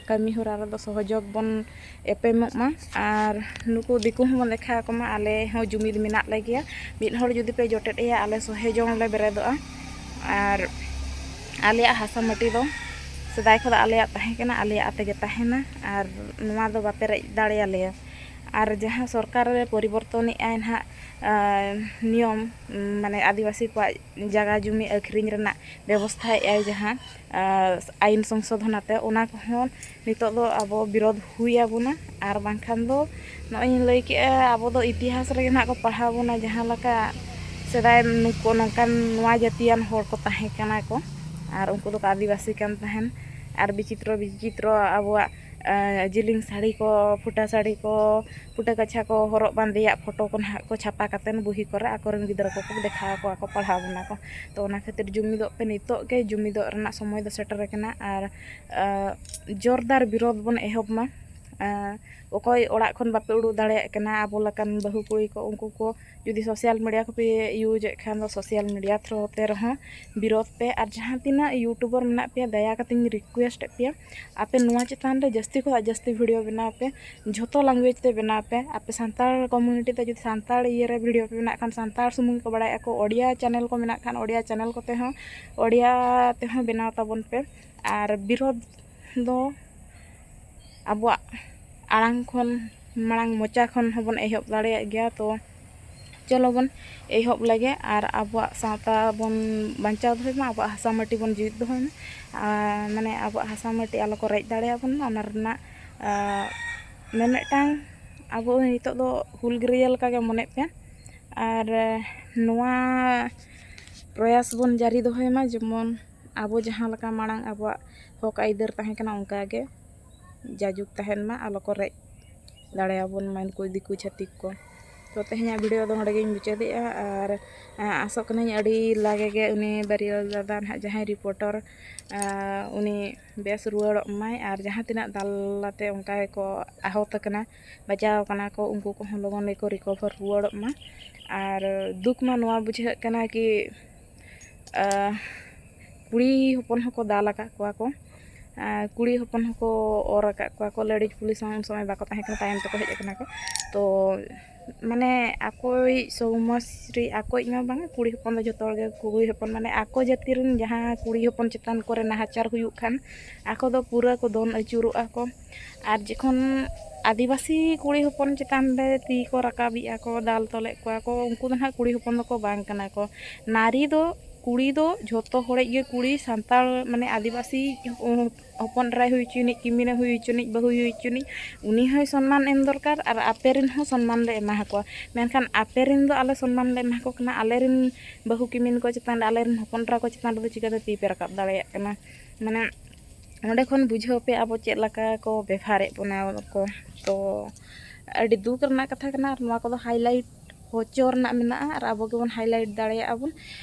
ᱠᱟᱹᱢᱤ ᱦᱚᱨᱟ ᱨᱮᱫᱚ ᱥᱚᱦᱚᱡᱳᱜᱽ ᱵᱚᱱ ᱮᱯᱮᱢᱚᱜ ᱢᱟ᱾ ᱟᱨ ᱱᱩᱠᱩ ᱫᱤᱠᱩ ᱦᱚᱸᱵᱚᱱ ᱫᱮᱠᱷᱟ ᱟᱠᱚ ᱢᱟ, ᱟᱞᱮ ᱦᱚᱸ ᱡᱩᱢᱤᱫ ᱢᱮᱱᱟᱜ ᱞᱮᱜᱮᱭᱟ, ᱢᱤᱫ ᱦᱚᱲ ᱡᱩᱫᱤ ᱯᱮ ᱡᱚᱴᱮᱫ ᱮᱭᱟ, ᱟᱞᱮ ᱥᱚᱦᱮ ᱡᱚᱝ ᱞᱮ ᱵᱮᱨᱮᱫᱚᱜᱼᱟ᱾ ᱟᱨ ᱟᱞᱮᱭᱟᱜ ᱦᱟᱥᱟ ᱢᱟᱹᱴᱤ ᱫᱚ ᱥᱮᱫᱟᱭ ᱠᱷᱚᱱ ᱫᱚ ᱟᱞᱮᱭᱟᱜ ᱛᱟᱦᱮᱸ ᱠᱟᱱᱟ, ᱟᱞᱮᱭᱟᱜ ᱛᱮᱜᱮ ᱛᱟᱦᱮᱱᱟ, ᱟᱨ ᱱᱚᱣᱟ ᱫᱚ ᱵᱟᱯᱮ ᱨᱮᱡ ᱫᱟᱲᱮᱭᱟᱞᱮᱭᱟ᱾ ᱟᱨ ᱡᱟᱦᱟᱸ ᱥᱚᱨᱠᱟᱨ ᱨᱮ ᱯᱚᱨᱤᱵᱚᱨᱛᱚᱱᱮᱫ ᱟᱭ ᱱᱟᱦᱟᱜ, ᱟᱨ ᱱᱤᱭᱚᱢ, ᱢᱟᱱᱮ ᱟᱹᱫᱤᱵᱟᱹᱥᱤ ᱠᱚᱣᱟᱜ ᱡᱟᱭᱜᱟ ᱡᱩᱢᱤ ᱟᱹᱠᱷᱨᱤᱧ ᱨᱮᱱᱟᱜ ᱵᱮᱵᱚᱥᱛᱷᱟᱭᱮᱫ ᱟᱭ ᱡᱟᱦᱟᱸ, ᱟᱨ ᱟᱭᱤᱱ ᱥᱚᱝᱥᱳᱫᱷᱚᱱ ᱟᱛᱮ, ᱚᱱᱟ ᱠᱚᱦᱚᱸ ᱱᱤᱛᱚᱜ ᱫᱚ ᱟᱵᱚ ᱵᱤᱨᱳᱫᱷ ᱦᱩᱭ ᱟᱵᱚᱱᱟ᱾ ᱟᱨ ᱵᱟᱝᱠᱷᱟᱱ ᱫᱚ ᱱᱚᱜᱼᱚᱭ ᱤᱧ ᱞᱟᱹᱭ ᱠᱮᱜᱼᱟ, ᱟᱵᱚ ᱫᱚ ᱤᱛᱤᱦᱟᱥ ᱨᱮᱜᱮ ᱱᱟᱦᱟᱜ ᱠᱚ ᱯᱟᱲᱦᱟᱣ ᱵᱚᱱᱟ, ᱡᱟᱦᱟᱸ ᱞᱮᱠᱟ ᱥᱮᱫᱟᱭ ᱱᱩᱠᱩ ᱱᱚᱝᱠᱟᱱ ᱱᱚᱣᱟ ᱡᱟᱹᱛᱤᱭᱟᱱ ᱦᱚᱲ ᱠᱚ ᱛᱟᱦᱮᱸ ᱠᱟᱱᱟ ᱠᱚ, ᱟᱨ ᱩᱱᱠᱩ ᱫᱚᱠᱚ ᱟᱹᱫᱤᱵᱟᱹᱥᱤ ᱠᱟᱱ ᱛᱟᱦᱮᱱ᱾ ᱟᱨ ᱵᱤᱪᱤᱛᱨᱚ ᱵᱤᱪᱤᱛᱨᱚ ᱟᱵᱚᱣᱟᱜ ᱡᱤᱞᱤᱧ ᱥᱟᱹᱲᱤ ᱠᱚ, ᱯᱷᱩᱴᱟᱹ ᱥᱟᱹᱲᱤ ᱠᱚ, ᱯᱷᱩᱴᱟᱹ ᱠᱟᱪᱷᱟ ᱠᱚ ᱦᱚᱨᱚᱜ ᱵᱟᱸᱫᱮᱭᱟᱜ ᱯᱷᱳᱴᱳ ᱠᱚ ᱱᱟᱦᱟᱜ ᱠᱚ ᱪᱷᱟᱯᱟ ᱠᱟᱛᱮᱫ ᱵᱩᱦᱤ ᱠᱚᱨᱮ ᱟᱠᱚᱨᱮᱱ ᱜᱤᱫᱽᱨᱟᱹ ᱠᱚᱠᱚ ᱫᱮᱠᱷᱟᱣ ᱟᱠᱚᱣᱟ ᱠᱚ, ᱯᱟᱲᱦᱟᱣ ᱵᱚᱱᱟ ᱠᱚ᱾ ᱛᱚ ᱚᱱᱟ ᱠᱷᱟᱹᱛᱤᱨ ᱡᱩᱢᱤᱫᱚᱜ ᱯᱮ, ᱱᱤᱛᱚᱜ ᱜᱮ ᱡᱩᱢᱤᱫᱚᱜ ᱨᱮᱱᱟᱜ ᱥᱚᱢᱚᱭ ᱫᱚ ᱥᱮᱴᱮᱨ ᱟᱠᱟᱱᱟ᱾ ᱟᱨ ᱡᱳᱨᱫᱟᱨ ᱵᱤᱨᱳᱫᱷ ᱵᱚᱱ ᱮᱦᱚᱵ ᱢᱟ᱾ ᱚᱠᱚᱭ ᱚᱲᱟᱜ ᱠᱷᱚᱱ ᱵᱟᱯᱮ ᱩᱰᱩᱠ ᱫᱟᱲᱮᱭᱟᱜ ᱠᱟᱱᱟ, ᱟᱵᱚ ᱞᱮᱠᱟᱱ ᱵᱟᱹᱦᱩ ᱠᱩᱲᱤ ᱠᱚ, ᱩᱱᱠᱩ ᱠᱚ ᱡᱩᱫᱤ ᱥᱳᱥᱟᱞ ᱢᱤᱰᱤᱭᱟ ᱠᱚᱯᱮ ᱤᱭᱩᱡᱽ ᱮᱫ ᱠᱷᱟᱱ ᱫᱚ ᱥᱳᱥᱟᱞ ᱢᱤᱰᱤᱭᱟ ᱛᱷᱨᱳ ᱛᱮ ᱨᱮᱦᱚᱸ ᱵᱤᱨᱳᱫᱷ ᱯᱮ᱾ ᱟᱨ ᱡᱟᱦᱟᱸ ᱛᱤᱱᱟᱹᱜ ᱤᱭᱩᱴᱩᱵᱟᱨ ᱢᱮᱱᱟᱜ ᱯᱮᱭᱟ, ᱫᱟᱭᱟ ᱠᱟᱛᱮᱧ ᱨᱤᱠᱩᱭᱮᱥᱴ ᱮᱫ ᱯᱮᱭᱟ, ᱟᱯᱮ ᱱᱚᱣᱟ ᱪᱮᱛᱟᱱ ᱨᱮ ᱡᱟᱹᱥᱛᱤ ᱠᱷᱚᱱᱟᱜ ᱡᱟᱹᱥᱛᱤ ᱵᱷᱤᱰᱤᱭᱳ ᱵᱮᱱᱟᱣ ᱯᱮ, ᱡᱷᱚᱛᱚ ᱞᱮᱝᱜᱩᱭᱮᱡᱽ ᱛᱮ ᱵᱮᱱᱟᱣ ᱯᱮ᱾ ᱟᱯᱮ ᱥᱟᱱᱛᱟᱲ ᱠᱚᱢᱤᱭᱩᱱᱤᱴᱤ ᱛᱮ ᱡᱩᱫᱤ ᱥᱟᱱᱛᱟᱲ ᱤᱭᱟᱹ ᱨᱮ ᱵᱷᱤᱰᱤᱭᱳ ᱯᱮ ᱵᱮᱱᱟᱣ ᱠᱷᱟᱱ ᱥᱟᱱᱛᱟᱲ ᱥᱩᱢᱩᱝ ᱜᱮᱠᱚ ᱵᱟᱲᱟᱭᱟ ᱠᱚ, ᱳᱰᱤᱭᱟ ᱪᱮᱱᱮᱞ ᱠᱚ ᱢᱮᱱᱟᱜ ᱠᱷᱟᱱ ᱳᱰᱤᱭᱟ ᱪᱮᱱᱮᱞ ᱠᱚᱛᱮ ᱦᱚᱸ, ᱳᱰᱤᱭᱟ ᱛᱮᱦᱚᱸ ᱵᱮᱱᱟᱣ ᱛᱟᱵᱚᱱ ᱯᱮ᱾ ᱟᱨ ᱵᱤᱨᱳᱫᱷ ᱫᱚ ᱟᱵᱚᱣᱟᱜ ᱟᱲᱟᱝ ᱠᱷᱚᱱ ᱢᱟᱲᱟᱝ ᱢᱚᱪᱟ ᱠᱷᱚᱱ ᱦᱚᱸᱵᱚᱱ ᱮᱦᱚᱵ ᱫᱟᱲᱮᱭᱟᱜ ᱜᱮᱭᱟ᱾ ᱛᱚ ᱪᱚᱞᱚ ᱵᱚᱱ ᱮᱦᱚᱵ ᱞᱮᱜᱮ ᱟᱨ ᱟᱵᱚᱣᱟᱜ ᱥᱟᱶᱛᱟ ᱵᱚᱱ ᱵᱟᱧᱪᱟᱣ ᱫᱚᱦᱚᱭ ᱢᱟ, ᱟᱵᱚᱣᱟᱜ ᱦᱟᱥᱟ ᱢᱟᱹᱴᱤ ᱵᱚᱱ ᱡᱤᱣᱤᱫ ᱫᱚᱦᱚᱭ ᱢᱟ᱾ ᱟᱨ ᱢᱟᱱᱮ ᱟᱵᱚᱣᱟᱜ ᱦᱟᱥᱟ ᱢᱟᱹᱴᱤ ᱟᱞᱚ ᱠᱚ ᱨᱮᱡ ᱫᱟᱲᱮᱭᱟᱵᱚᱱ ᱢᱟ, ᱚᱱᱟ ᱨᱮᱱᱟᱜ ᱟᱨ ᱢᱤᱢᱤᱫᱴᱟᱝ ᱟᱵᱚ ᱱᱤᱛᱚᱜ ᱫᱚ ᱦᱩᱞᱜᱟᱹᱨᱭᱟᱹ ᱞᱮᱠᱟᱜᱮ ᱢᱚᱱᱮᱜ ᱯᱮ᱾ ᱟᱨ ᱱᱚᱣᱟ ᱯᱨᱚᱭᱟᱥ ᱵᱚᱱ ᱡᱟᱹᱨᱤ ᱫᱚᱦᱚᱭ ᱢᱟ, ᱡᱮᱢᱚᱱ ᱟᱵᱚ ᱡᱟᱦᱟᱸ ᱞᱮᱠᱟ ᱢᱟᱲᱟᱝ ᱟᱵᱚᱣᱟᱜ ᱦᱚᱠ ᱟᱹᱭᱫᱟᱹᱨ ᱛᱟᱦᱮᱸ ᱠᱟᱱᱟ, ᱚᱱᱠᱟ ᱜᱮ ᱡᱟᱡᱩᱜᱽ ᱛᱟᱦᱮᱱ ᱢᱟ, ᱟᱞᱚ ᱠᱚ ᱨᱮᱡ ᱫᱟᱲᱮᱭᱟᱵᱚᱱ ᱢᱟ ᱩᱱᱠᱩ ᱫᱤᱠᱩ ᱪᱷᱟᱹᱛᱤᱠ ᱠᱚ᱾ ᱛᱚ ᱛᱮᱦᱮᱧᱟᱜ ᱵᱷᱤᱰᱤᱭᱳ ᱫᱚ ᱱᱚᱸᱰᱮ ᱜᱤᱧ ᱢᱩᱪᱟᱹᱫᱮᱜᱼᱟ᱾ ᱟᱨ ᱟᱸᱥᱚᱜ ᱠᱟᱹᱱᱟᱹᱧ ᱟᱹᱰᱤ ᱞᱟᱜᱮ ᱜᱮ ᱩᱱᱤ ᱵᱟᱨᱤᱭᱟᱞ ᱫᱟᱫᱟ ᱱᱟᱦᱟᱜ, ᱡᱟᱦᱟᱸᱭ ᱨᱤᱯᱳᱨᱴᱟᱨ, ᱩᱱᱤ ᱵᱮᱥ ᱨᱩᱣᱟᱹᱲᱚᱜ ᱢᱟᱭ᱾ ᱟᱨ ᱡᱟᱦᱟᱸ ᱛᱤᱱᱟᱹᱜ ᱫᱟᱞ ᱟᱛᱮ ᱚᱱᱠᱟ ᱜᱮᱠᱚ ᱟᱦᱚᱛ ᱟᱠᱟᱱᱟ, ᱵᱟᱡᱟᱣ ᱟᱠᱟᱱᱟ ᱠᱚ, ᱩᱱᱠᱩ ᱠᱚᱦᱚᱸ ᱞᱚᱜᱚᱱ ᱜᱮᱠᱚ ᱨᱤᱠᱚᱵᱷᱟᱨ ᱨᱩᱣᱟᱹᱲᱚᱜ ᱢᱟ᱾ ᱟᱨ ᱫᱩᱠ ᱢᱟ ᱱᱚᱣᱟ ᱵᱩᱡᱷᱟᱹᱜ ᱠᱟᱱᱟ ᱠᱤ ᱠᱩᱲᱤ ᱦᱚᱯᱚᱱ ᱦᱚᱸᱠᱚ ᱫᱟᱞ ᱟᱠᱟᱫ ᱠᱚᱣᱟ ᱠᱚ, ᱠᱩᱲᱤ ᱦᱚᱯᱚᱱ ᱦᱚᱸᱠᱚ ᱚᱨ ᱟᱠᱟᱫ ᱠᱚᱣᱟ ᱠᱚ᱾ ᱞᱮᱰᱤᱡᱽ ᱯᱩᱞᱤᱥ ᱦᱚᱸ ᱩᱱ ᱥᱚᱢᱚᱭ ᱵᱟᱠᱚ ᱛᱟᱦᱮᱸ ᱠᱟᱱᱟ, ᱛᱟᱭᱚᱢ ᱛᱮᱠᱚ ᱦᱮᱡ ᱟᱠᱟᱱᱟ ᱠᱚ᱾ ᱛᱚ ᱢᱟᱱᱮ ᱟᱠᱚᱭᱤᱡ ᱥᱚᱢᱟᱡᱽ ᱨᱮ, ᱟᱠᱚᱭᱤᱡ ᱢᱟ ᱵᱟᱝᱟ, ᱠᱩᱲᱤ ᱦᱚᱯᱚᱱ ᱫᱚ ᱡᱷᱚᱛᱚ ᱦᱚᱲ ᱜᱮ, ᱠᱩᱲᱤ ᱦᱚᱯᱚᱱ ᱢᱟᱱᱮ ᱟᱠᱚ ᱡᱟᱹᱛᱤ ᱨᱮᱱ ᱡᱟᱦᱟᱸ ᱠᱩᱲᱤ ᱦᱚᱯᱚᱱ ᱪᱮᱛᱟᱱ ᱠᱚᱨᱮ ᱱᱟᱦᱟᱪᱟᱨ ᱦᱩᱭᱩᱜ ᱠᱷᱟᱱ, ᱟᱠᱚ ᱫᱚ ᱯᱩᱨᱟᱹ ᱠᱚ ᱫᱚᱱ ᱟᱹᱪᱩᱨᱚᱜᱼᱟ ᱠᱚ᱾ ᱟᱨ ᱡᱚᱠᱷᱚᱱ ᱟᱹᱫᱤᱵᱟᱹᱥᱤ ᱠᱩᱲᱤ ᱦᱚᱯᱚᱱ ᱪᱮᱛᱟᱱ ᱨᱮ ᱛᱤ ᱠᱚ ᱨᱟᱠᱟᱵᱮᱜᱼᱟ ᱠᱚ, ᱫᱟᱞ ᱛᱚᱞᱮᱫ ᱠᱚᱣᱟ ᱠᱚ, ᱩᱱᱠᱩ ᱫᱚ ᱱᱟᱦᱟᱜ ᱠᱩᱲᱤ ᱦᱚᱯᱚᱱ ᱫᱚᱠᱚ ᱵᱟᱝ ᱠᱟᱱᱟ ᱠᱚ, ᱱᱟᱨᱤ ᱫᱚ, ᱠᱩᱲᱤ ᱫᱚ ᱡᱷᱚᱛᱚ ᱦᱚᱲᱤᱡ ᱜᱮ, ᱠᱩᱲᱤ, ᱥᱟᱱᱛᱟᱲ, ᱢᱟᱱᱮ ᱟᱹᱫᱤᱵᱟᱹᱥᱤ ᱦᱚᱯᱚᱱ ᱮᱨᱟᱭ ᱦᱩᱭ ᱦᱚᱪᱚᱱᱤᱡ, ᱠᱤᱢᱤᱱᱮ ᱦᱩᱭ ᱦᱚᱪᱚᱱᱤᱡ, ᱵᱟᱹᱦᱩᱭ ᱦᱩᱭ ᱦᱚᱪᱚᱱᱤᱡ, ᱩᱱᱤ ᱦᱚᱸᱭ ᱥᱚᱱᱢᱟᱱ ᱮᱢ ᱫᱚᱨᱠᱟᱨ᱾ ᱟᱨ ᱟᱯᱮ ᱨᱮᱱ ᱦᱚᱸ ᱥᱚᱱᱢᱟᱱ ᱞᱮ ᱮᱢᱟ ᱟᱠᱚᱣᱟ᱾ ᱢᱮᱱᱠᱷᱟᱱ ᱟᱯᱮ ᱨᱮᱱ ᱫᱚ ᱟᱞᱮ ᱥᱚᱱᱢᱟᱱ ᱞᱮ ᱮᱢᱟ ᱠᱚ ᱠᱟᱱᱟ, ᱟᱞᱮ ᱨᱮᱱ ᱵᱟᱹᱦᱩ ᱠᱤᱢᱤᱱ ᱠᱚ ᱪᱮᱛᱟᱱ ᱨᱮ, ᱟᱞᱮ ᱨᱮᱱ ᱦᱚᱯᱚᱱ ᱮᱨᱟ ᱠᱚ ᱪᱮᱛᱟᱱ ᱨᱮᱫᱚ ᱪᱤᱠᱟᱹᱛᱮ ᱛᱤ ᱯᱮ ᱨᱟᱠᱟᱵ ᱫᱟᱲᱮᱭᱟᱜ ᱠᱟᱱᱟ? ᱢᱟᱱᱮ ᱱᱚᱸᱰᱮ ᱠᱷᱚᱱ ᱵᱩᱡᱷᱟᱹᱣ ᱯᱮ ᱟᱵᱚ ᱪᱮᱫ ᱞᱮᱠᱟ ᱠᱚ ᱵᱮᱵᱷᱟᱨᱮᱫ ᱵᱚᱱᱟ ᱠᱚ᱾ ᱛᱚ ᱟᱹᱰᱤ ᱫᱩᱠ ᱨᱮᱱᱟᱜ ᱠᱟᱛᱷᱟ ᱠᱟᱱᱟ, ᱟᱨ ᱱᱚᱣᱟ ᱠᱚᱫᱚ highlight ᱦᱚᱪᱚ ᱨᱮᱱᱟᱜ ᱢᱮᱱᱟᱜᱼᱟ, ᱟᱨ ᱟᱵᱚ ᱜᱮᱵᱚᱱ highlight ᱫᱟᱲᱮᱭᱟᱜᱼᱟ ᱵᱚᱱ᱾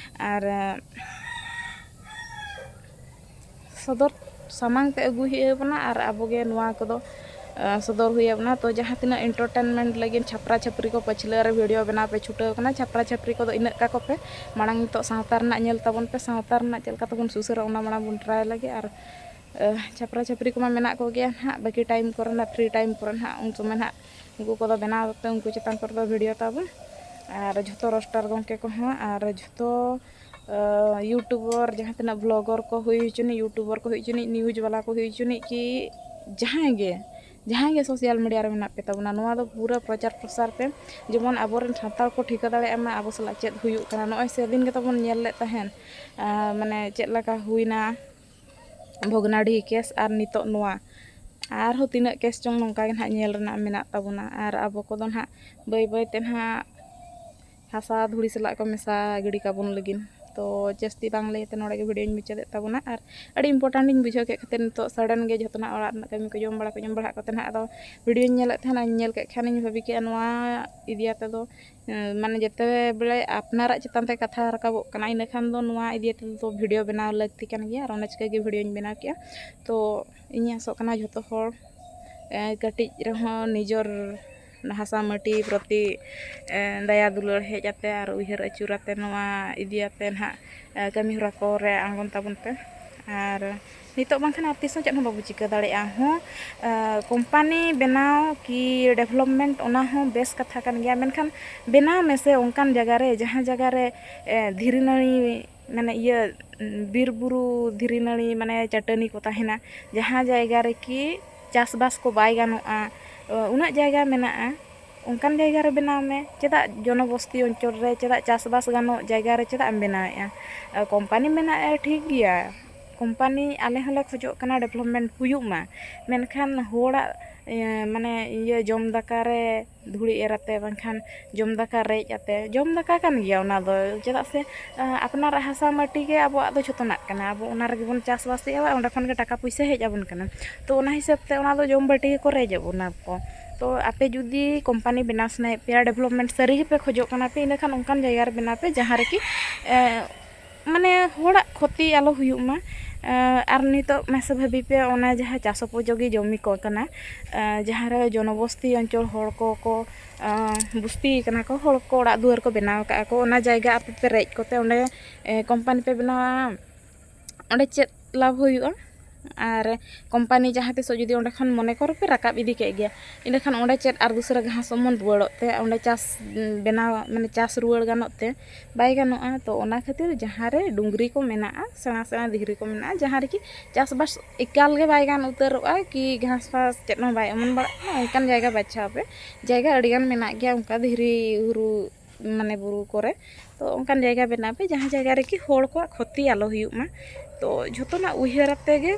ᱟᱨ ᱥᱚᱫᱚᱨ ᱥᱟᱢᱟᱝ ᱛᱮ ᱟᱹᱜᱩᱭ ᱦᱩᱭ ᱟᱵᱚᱱᱟ, ᱟᱨ ᱟᱵᱚ ᱜᱮ ᱱᱚᱣᱟ ᱠᱚᱫᱚ ᱥᱚᱫᱚᱨ ᱦᱩᱭ ᱟᱵᱚᱱᱟ᱾ ᱛᱚ ᱡᱟᱦᱟᱸ ᱛᱤᱱᱟᱹᱜ entertainment ᱞᱟᱹᱜᱤᱫ ᱪᱷᱟᱯᱨᱟ ᱪᱷᱟᱹᱯᱨᱤ ᱠᱚ ᱯᱟᱹᱪᱷᱞᱟᱹ ᱨᱮ video ᱵᱮᱱᱟᱣ ᱯᱮ ᱪᱷᱩᱴᱟᱹᱣ ᱠᱟᱱᱟ, ᱪᱷᱟᱯᱨᱟ ᱪᱷᱟᱹᱯᱨᱤ ᱠᱚᱫᱚ ᱤᱱᱟᱹᱜ ᱠᱟᱠᱚ ᱯᱮ᱾ ᱢᱟᱲᱟᱝ ᱱᱤᱛᱚᱜ ᱥᱟᱶᱛᱟ ᱨᱮᱱᱟᱜ ᱧᱮᱞ ᱛᱟᱵᱚᱱ ᱯᱮ, ᱥᱟᱶᱛᱟ ᱨᱮᱱᱟᱜ ᱪᱮᱫ ᱞᱮᱠᱟ ᱛᱮᱵᱚᱱ ᱥᱩᱥᱟᱹᱨᱟ, ᱚᱱᱟ ᱢᱟᱲᱟᱝ ᱵᱚᱱ try ᱞᱮᱜᱮ᱾ ᱟᱨ ᱪᱷᱟᱯᱨᱟ ᱪᱷᱟᱹᱯᱨᱤ ᱠᱚᱢᱟ ᱢᱮᱱᱟᱜ ᱠᱚᱜᱮᱭᱟ ᱱᱟᱦᱟᱜ, ᱵᱟᱹᱠᱤ time ᱠᱚᱨᱮ ᱱᱟᱜ, free time ᱠᱚᱨᱮ ᱱᱟᱦᱟᱜ, ᱩᱱ ᱥᱚᱢᱚᱭ ᱱᱟᱦᱟᱜ ᱩᱱᱠᱩ ᱠᱚᱫᱚ ᱵᱮᱱᱟᱣ ᱠᱟᱛᱮ ᱩᱱᱠᱩ ᱪᱮᱛᱟᱱ ᱠᱚᱨᱮ ᱫᱚ video ᱛᱟᱵᱚᱱ᱾ ᱟᱨ ᱡᱷᱚᱛᱚ roaster ᱜᱚᱢᱠᱮ ᱠᱚᱦᱚᱸ, ᱟᱨ ᱡᱷᱚᱛᱚ YouTuber, ᱡᱟᱦᱟᱸ ᱛᱤᱱᱟᱹᱜ vlogger ᱠᱚ ᱦᱩᱭ ᱦᱚᱪᱚᱱᱤᱡ, YouTuber ᱠᱚ ᱦᱩᱭ ᱦᱚᱪᱚᱱᱤᱡ, news ᱵᱟᱞᱟ ᱠᱚ ᱦᱩᱭ ᱦᱚᱪᱚᱱᱤᱡ, ᱠᱤ ᱡᱟᱦᱟᱸᱭ ᱜᱮ, ᱡᱟᱦᱟᱸᱭ ᱜᱮ social media ᱨᱮ ᱢᱮᱱᱟᱜ ᱯᱮ ᱛᱟᱵᱚᱱᱟ, ᱱᱚᱣᱟ ᱫᱚ ᱯᱩᱨᱟᱹ ᱯᱨᱚᱪᱟᱨ ᱯᱨᱚᱥᱟᱨ ᱯᱮ, ᱡᱮᱢᱚᱱ ᱟᱵᱚᱨᱮᱱ ᱥᱟᱱᱛᱟᱲ ᱠᱚ ᱴᱷᱤᱠᱟᱹ ᱫᱟᱲᱮᱭᱟᱜ ᱢᱟ ᱟᱵᱚ ᱥᱟᱞᱟᱜ ᱪᱮᱫ ᱦᱩᱭᱩᱜ ᱠᱟᱱᱟ᱾ ᱱᱚᱜᱼᱚᱭ ᱥᱮᱫᱤᱱ ᱜᱮ ᱛᱟᱵᱚᱱ ᱧᱮᱞ ᱞᱮᱫ ᱛᱟᱦᱮᱸᱱ, ᱢᱟᱱᱮ ᱪᱮᱫ ᱞᱮᱠᱟ ᱦᱩᱭᱱᱟ ᱵᱷᱚᱜᱽᱱᱟᱰᱤ case, ᱟᱨ ᱱᱤᱛᱚᱜ ᱱᱚᱣᱟ ᱟᱨᱦᱚᱸ ᱛᱤᱱᱟᱹᱜ case ᱪᱚᱝ ᱱᱚᱝᱠᱟ ᱜᱮ ᱱᱟᱦᱟᱜ ᱧᱮᱞ ᱨᱮᱱᱟᱜ ᱢᱮᱱᱟᱜ ᱛᱟᱵᱚᱱᱟ᱾ ᱟᱨ ᱟᱵᱚ ᱠᱚᱫᱚ ᱱᱟᱦᱟᱜ ᱵᱟᱹᱭ ᱵᱟᱹᱭ ᱛᱮ ᱱᱟᱦᱟᱜ ᱦᱟᱥᱟ ᱫᱷᱩᱲᱤ ᱥᱟᱞᱟᱜ ᱠᱚ ᱢᱮᱥᱟ ᱜᱤᱰᱤ ᱠᱟᱵᱚᱱ ᱞᱟᱹᱜᱤᱫ᱾ ᱛᱚ ᱡᱟᱹᱥᱛᱤ ᱵᱟᱝ ᱞᱟᱹᱭ ᱛᱮ ᱱᱚᱰᱮ ᱜᱮ video ᱧ ᱢᱩᱪᱟᱹᱫᱮᱫ ᱛᱟᱵᱚᱱᱟ᱾ ᱟᱨ ᱟᱹᱰᱤ important ᱤᱧ ᱵᱩᱡᱷᱟᱹᱣ ᱠᱮᱫ ᱠᱷᱟᱹᱛᱤᱨ ᱱᱤᱛᱚᱜ sudden ᱜᱮ ᱡᱷᱚᱛᱚᱱᱟᱜ ᱚᱲᱟᱜ ᱨᱮᱱᱟᱜ ᱠᱟᱹᱢᱤ ᱠᱚ ᱡᱚᱢ ᱵᱟᱲᱟ ᱠᱚ ᱡᱚᱢ ᱵᱟᱲᱟ ᱠᱟᱛᱮ ᱱᱟᱦᱟᱜ ᱟᱫᱚ video ᱧ ᱧᱮᱞᱮᱫ ᱛᱟᱦᱮᱱᱟ᱾ ᱧᱮᱞ ᱠᱮᱫ ᱠᱷᱟᱱᱤᱧ ᱵᱷᱟᱹᱵᱤ ᱠᱮᱫᱼᱟ ᱱᱚᱣᱟ ᱤᱫᱤ ᱟᱛᱮ ᱫᱚ, ᱢᱟᱱᱮ ᱡᱮᱛᱮ ᱵᱮᱲᱮ ᱟᱯᱱᱟᱨᱟᱜ ᱪᱮᱛᱟᱱ ᱛᱮ ᱠᱟᱛᱷᱟ ᱨᱟᱠᱟᱵᱚᱜ ᱠᱟᱱᱟ, ᱤᱱᱟᱹ ᱠᱷᱟᱱ ᱫᱚ ᱱᱚᱣᱟ ᱤᱫᱤ ᱟᱛᱮ ᱫᱚ video ᱵᱮᱱᱟᱣ ᱞᱟᱹᱠᱛᱤ ᱠᱟᱱ ᱜᱮᱭᱟ᱾ ᱟᱨ ᱚᱱᱟ ᱪᱤᱠᱟᱹ ᱜᱮ videoᱧ ᱵᱮᱱᱟᱣ ᱠᱮᱫᱼᱟ᱾ ᱛᱚ ᱤᱧ ᱟᱥᱚᱜ ᱠᱟᱱᱟ ᱡᱷᱚᱛᱚ ᱦᱚᱲ ᱠᱟᱹᱴᱤᱡ ᱨᱮᱦᱚᱸ ᱱᱤᱡᱚᱨ ᱦᱟᱥᱟ ᱢᱟᱹᱴᱤ ᱯᱨᱚᱛᱤ ᱫᱟᱭᱟ ᱫᱩᱞᱟᱹᱲ ᱦᱮᱡ ᱟᱛᱮ ᱟᱨ ᱩᱭᱦᱟᱹᱨ ᱟᱹᱪᱩᱨ ᱟᱛᱮ ᱱᱚᱣᱟ ᱤᱫᱤ ᱟᱛᱮ ᱱᱟᱦᱟᱜ ᱠᱟᱹᱢᱤ ᱦᱚᱨᱟ ᱠᱚᱨᱮ ᱟᱬᱜᱚᱱ ᱛᱟᱵᱚᱱ ᱯᱮ᱾ ᱟᱨ ᱱᱤᱛᱚᱜ ᱵᱟᱝᱠᱷᱟᱱ ᱟᱨ ᱛᱤᱥ ᱦᱚᱸ ᱪᱮᱫ ᱦᱚᱸ ᱵᱟᱵᱚ ᱪᱤᱠᱟᱹ ᱫᱟᱲᱮᱭᱟᱜᱼᱟ᱾ ᱦᱚᱸ, company ᱵᱮᱱᱟᱣ ᱠᱤ development, ᱚᱱᱟ ᱦᱚᱸ ᱵᱮᱥ ᱠᱟᱛᱷᱟ ᱠᱟᱱ ᱜᱮᱭᱟ, ᱢᱮᱱᱠᱷᱟᱱ ᱵᱮᱱᱟᱣ ᱢᱮᱥᱮ ᱚᱱᱠᱟᱱ ᱡᱟᱭᱜᱟ ᱨᱮ ᱡᱟᱦᱟᱸ ᱡᱟᱭᱜᱟ ᱨᱮ ᱫᱷᱤᱨᱤ ᱱᱟᱹᱲᱤ, ᱢᱟᱱᱮ ᱤᱭᱟᱹ ᱵᱤᱨ ᱵᱩᱨᱩ ᱫᱷᱤᱨᱤ ᱱᱟᱹᱲᱤ, ᱢᱟᱱᱮ ᱪᱟᱹᱴᱟᱹᱱᱤ ᱠᱚ ᱛᱟᱦᱮᱱᱟ, ᱡᱟᱦᱟᱸ ᱡᱟᱭᱜᱟ ᱨᱮᱠᱤ ᱪᱟᱥᱵᱟᱥ ᱠᱚ ᱵᱟᱭ ᱜᱟᱱᱚᱜᱼᱟ, ᱩᱱᱟᱹᱜ ᱡᱟᱭᱜᱟ ᱢᱮᱱᱟᱜᱼᱟ, ᱚᱱᱠᱟᱱ ᱡᱟᱭᱜᱟ ᱨᱮ ᱵᱮᱱᱟᱣ ᱢᱮ᱾ ᱪᱮᱫᱟᱜ ᱡᱚᱱᱚᱵᱚᱥᱛᱤ ᱚᱧᱪᱚᱞ ᱨᱮ, ᱪᱮᱫᱟᱜ ᱪᱟᱥᱵᱟᱥ ᱜᱟᱱᱚᱜ ᱡᱟᱭᱜᱟ ᱨᱮ ᱪᱮᱫᱟᱜ ᱮᱢ ᱵᱮᱱᱟᱣᱮᱫᱼᱟ? company ᱢᱮᱱᱟᱜᱼᱟ, ᱴᱷᱤᱠ ᱜᱮᱭᱟ, company ᱟᱞᱮ ᱦᱚᱸᱞᱮ ᱠᱷᱚᱡᱚᱜ ᱠᱟᱱᱟ development ᱦᱩᱭᱩᱜ ᱢᱟ, ᱢᱮᱱᱠᱷᱟᱱ ᱦᱚᱲᱟᱜ ᱤᱭᱟᱹ, ᱢᱟᱱᱮ ᱤᱭᱟᱹ ᱡᱚᱢ ᱫᱟᱠᱟ ᱨᱮ ᱫᱷᱩᱲᱤ ᱮᱨ ᱟᱛᱮ, ᱵᱟᱝᱠᱷᱟᱱ ᱡᱚᱢ ᱫᱟᱠᱟ ᱨᱮᱡ ᱟᱛᱮ᱾ ᱡᱚᱢ ᱫᱟᱠᱟ ᱠᱟᱱ ᱜᱮᱭᱟ ᱚᱱᱟ ᱫᱚ, ᱪᱮᱫᱟᱜ ᱥᱮ ᱟᱯᱱᱟᱨᱟᱜ ᱦᱟᱥᱟ ᱢᱟᱹᱴᱤ ᱜᱮ ᱟᱵᱚᱣᱟᱜ ᱫᱚ ᱡᱷᱚᱛᱚᱱᱟᱜ ᱠᱟᱱᱟ᱾ ᱟᱵᱚ ᱚᱱᱟ ᱨᱮᱜᱮ ᱵᱚᱱ ᱪᱟᱥᱵᱟᱥᱮᱜᱼᱟ, ᱚᱸᱰᱮ ᱠᱷᱚᱱ ᱜᱮ ᱴᱟᱠᱟ ᱯᱩᱭᱥᱟᱹ ᱦᱮᱡ ᱟᱵᱚᱱ ᱠᱟᱱᱟ᱾ ᱛᱚ ᱚᱱᱟ ᱦᱤᱥᱟᱹᱵ ᱛᱮ ᱚᱱᱟ ᱫᱚ ᱡᱚᱢ ᱵᱟᱹᱴᱤ ᱜᱮᱠᱚ ᱨᱮᱡ ᱟᱵᱚᱱᱟ ᱠᱚ᱾ ᱛᱚ ᱟᱯᱮ ᱡᱩᱫᱤ ᱠᱳᱢᱯᱟᱱᱤ ᱵᱮᱱᱟᱣ ᱥᱟᱱᱟᱭᱮᱫ ᱯᱮᱭᱟ, ᱰᱮᱵᱷᱞᱚᱯᱢᱮᱱᱴ ᱥᱟᱹᱨᱤ ᱜᱮᱯᱮ ᱠᱷᱚᱡᱚᱜ ᱠᱟᱱᱟ ᱯᱮ, ᱤᱱᱟᱹᱠᱷᱟᱱ ᱚᱱᱠᱟᱱ ᱡᱟᱭᱜᱟ ᱨᱮ ᱵᱮᱱᱟᱣ ᱯᱮ, ᱡᱟᱦᱟᱸ ᱨᱮᱠᱤ ᱮ, ᱢᱟᱱᱮ ᱦᱚᱲᱟᱜ ᱠᱷᱚᱛᱤ ᱟᱞᱚ ᱦᱩᱭᱩᱜ ᱢᱟ᱾ ᱮ, ᱟᱨ ᱱᱤᱛᱚᱜ ᱢᱟᱥᱮ ᱵᱷᱟᱹᱵᱤ ᱯᱮ, ᱚᱱᱟ ᱡᱟᱦᱟᱸ ᱪᱟᱥ ᱩᱯᱚᱡᱳᱜᱤ ᱡᱚᱢᱤ ᱠᱚ ᱠᱟᱱᱟ, ᱮ, ᱡᱟᱦᱟᱸ ᱨᱮ ᱡᱚᱱᱚᱵᱚᱥᱛᱤ ᱚᱧᱪᱚᱞ ᱦᱚᱲ ᱠᱚ ᱠᱚ ᱮ, ᱵᱩᱥᱛᱤ ᱠᱟᱱᱟ ᱠᱚ, ᱦᱚᱲ ᱠᱚ ᱚᱲᱟᱜ ᱫᱩᱣᱟᱹᱨ ᱠᱚ ᱵᱮᱱᱟᱣ ᱟᱠᱟᱫᱼᱟ ᱠᱚ, ᱚᱱᱟ ᱡᱟᱭᱜᱟ ᱟᱯᱮ ᱯᱮ ᱨᱮᱡ ᱠᱚᱛᱮ ᱚᱸᱰᱮ ᱮ, ᱠᱳᱢᱯᱟᱱᱤ ᱯᱮ ᱵᱮᱱᱟᱣᱟ, ᱚᱸᱰᱮ ᱪᱮᱫ ᱞᱟᱵᱷ ᱦᱩᱭᱩᱜᱼᱟ? ᱟᱨ ᱠᱳᱢᱯᱟᱱᱤ ᱡᱟᱦᱟᱸ ᱛᱤᱥᱚᱜ ᱡᱩᱫᱤ ᱚᱸᱰᱮ ᱠᱷᱚᱱ ᱢᱚᱱᱮ ᱠᱚᱨᱚ ᱯᱮ ᱨᱟᱠᱟᱵ ᱤᱫᱤ ᱠᱮᱫ ᱜᱮᱭᱟ, ᱤᱱᱟᱹᱠᱷᱟᱱ ᱚᱸᱰᱮ ᱪᱮᱫ ᱟᱨ ᱫᱩᱥᱨᱟᱹ ᱜᱷᱟᱥ ᱚᱢᱚᱱ ᱨᱩᱣᱟᱹᱲᱚᱜ ᱛᱮ? ᱚᱸᱰᱮ ᱪᱟᱥ ᱵᱮᱱᱟᱣ, ᱢᱟᱱᱮ ᱪᱟᱥ ᱨᱩᱣᱟᱹᱲ ᱜᱟᱱᱚᱜ ᱛᱮ? ᱵᱟᱭ ᱜᱟᱱᱚᱜᱼᱟ᱾ ᱛᱚ ᱚᱱᱟ ᱠᱷᱟᱹᱛᱤᱨ ᱡᱟᱦᱟᱸ ᱨᱮ ᱰᱩᱝᱨᱤ ᱠᱚ ᱢᱮᱱᱟᱜᱼᱟ, ᱥᱮᱬᱟ ᱥᱮᱬᱟ ᱫᱷᱤᱨᱤ ᱠᱚ ᱢᱮᱱᱟᱜᱼᱟ, ᱡᱟᱦᱟᱸ ᱨᱮᱠᱤ ᱪᱟᱥᱵᱟᱥ ᱮᱠᱟᱞ ᱜᱮ ᱵᱟᱭ ᱜᱟᱱ ᱩᱛᱟᱹᱨᱚᱜᱼᱟ, ᱠᱤ ᱜᱷᱟᱥ ᱯᱷᱟᱥ ᱪᱮᱫ ᱦᱚᱸ ᱵᱟᱭ ᱚᱢᱚᱱ ᱵᱟᱲᱟᱜ ᱠᱟᱱᱟ, ᱚᱱᱠᱟᱱ ᱡᱟᱭᱜᱟ ᱵᱟᱪᱷᱟᱣ ᱯᱮ᱾ ᱡᱟᱭᱜᱟ ᱟᱹᱰᱤᱜᱟᱱ ᱢᱮᱱᱟᱜ ᱜᱮᱭᱟ ᱚᱱᱠᱟ ᱫᱷᱤᱨᱤ ᱦᱩᱨᱩ, ᱢᱟᱱᱮ ᱵᱩᱨᱩ ᱠᱚᱨᱮ᱾ ᱛᱚ ᱚᱱᱠᱟᱱ ᱡᱟᱭᱜᱟ ᱵᱮᱱᱟᱣ ᱯᱮ, ᱡᱟᱦᱟᱸ ᱡᱟᱭᱜᱟ ᱨᱮᱠᱤ ᱦᱚᱲ ᱠᱚᱣᱟᱜ ᱠᱷᱚᱛᱤ ᱟᱞᱚ ᱦᱩᱭᱩᱜ ᱢᱟ᱾ ᱛᱚ ᱡᱷᱚᱛᱚᱱᱟᱜ ᱩᱭᱦᱟᱹᱨ ᱟᱛᱮ ᱜᱮ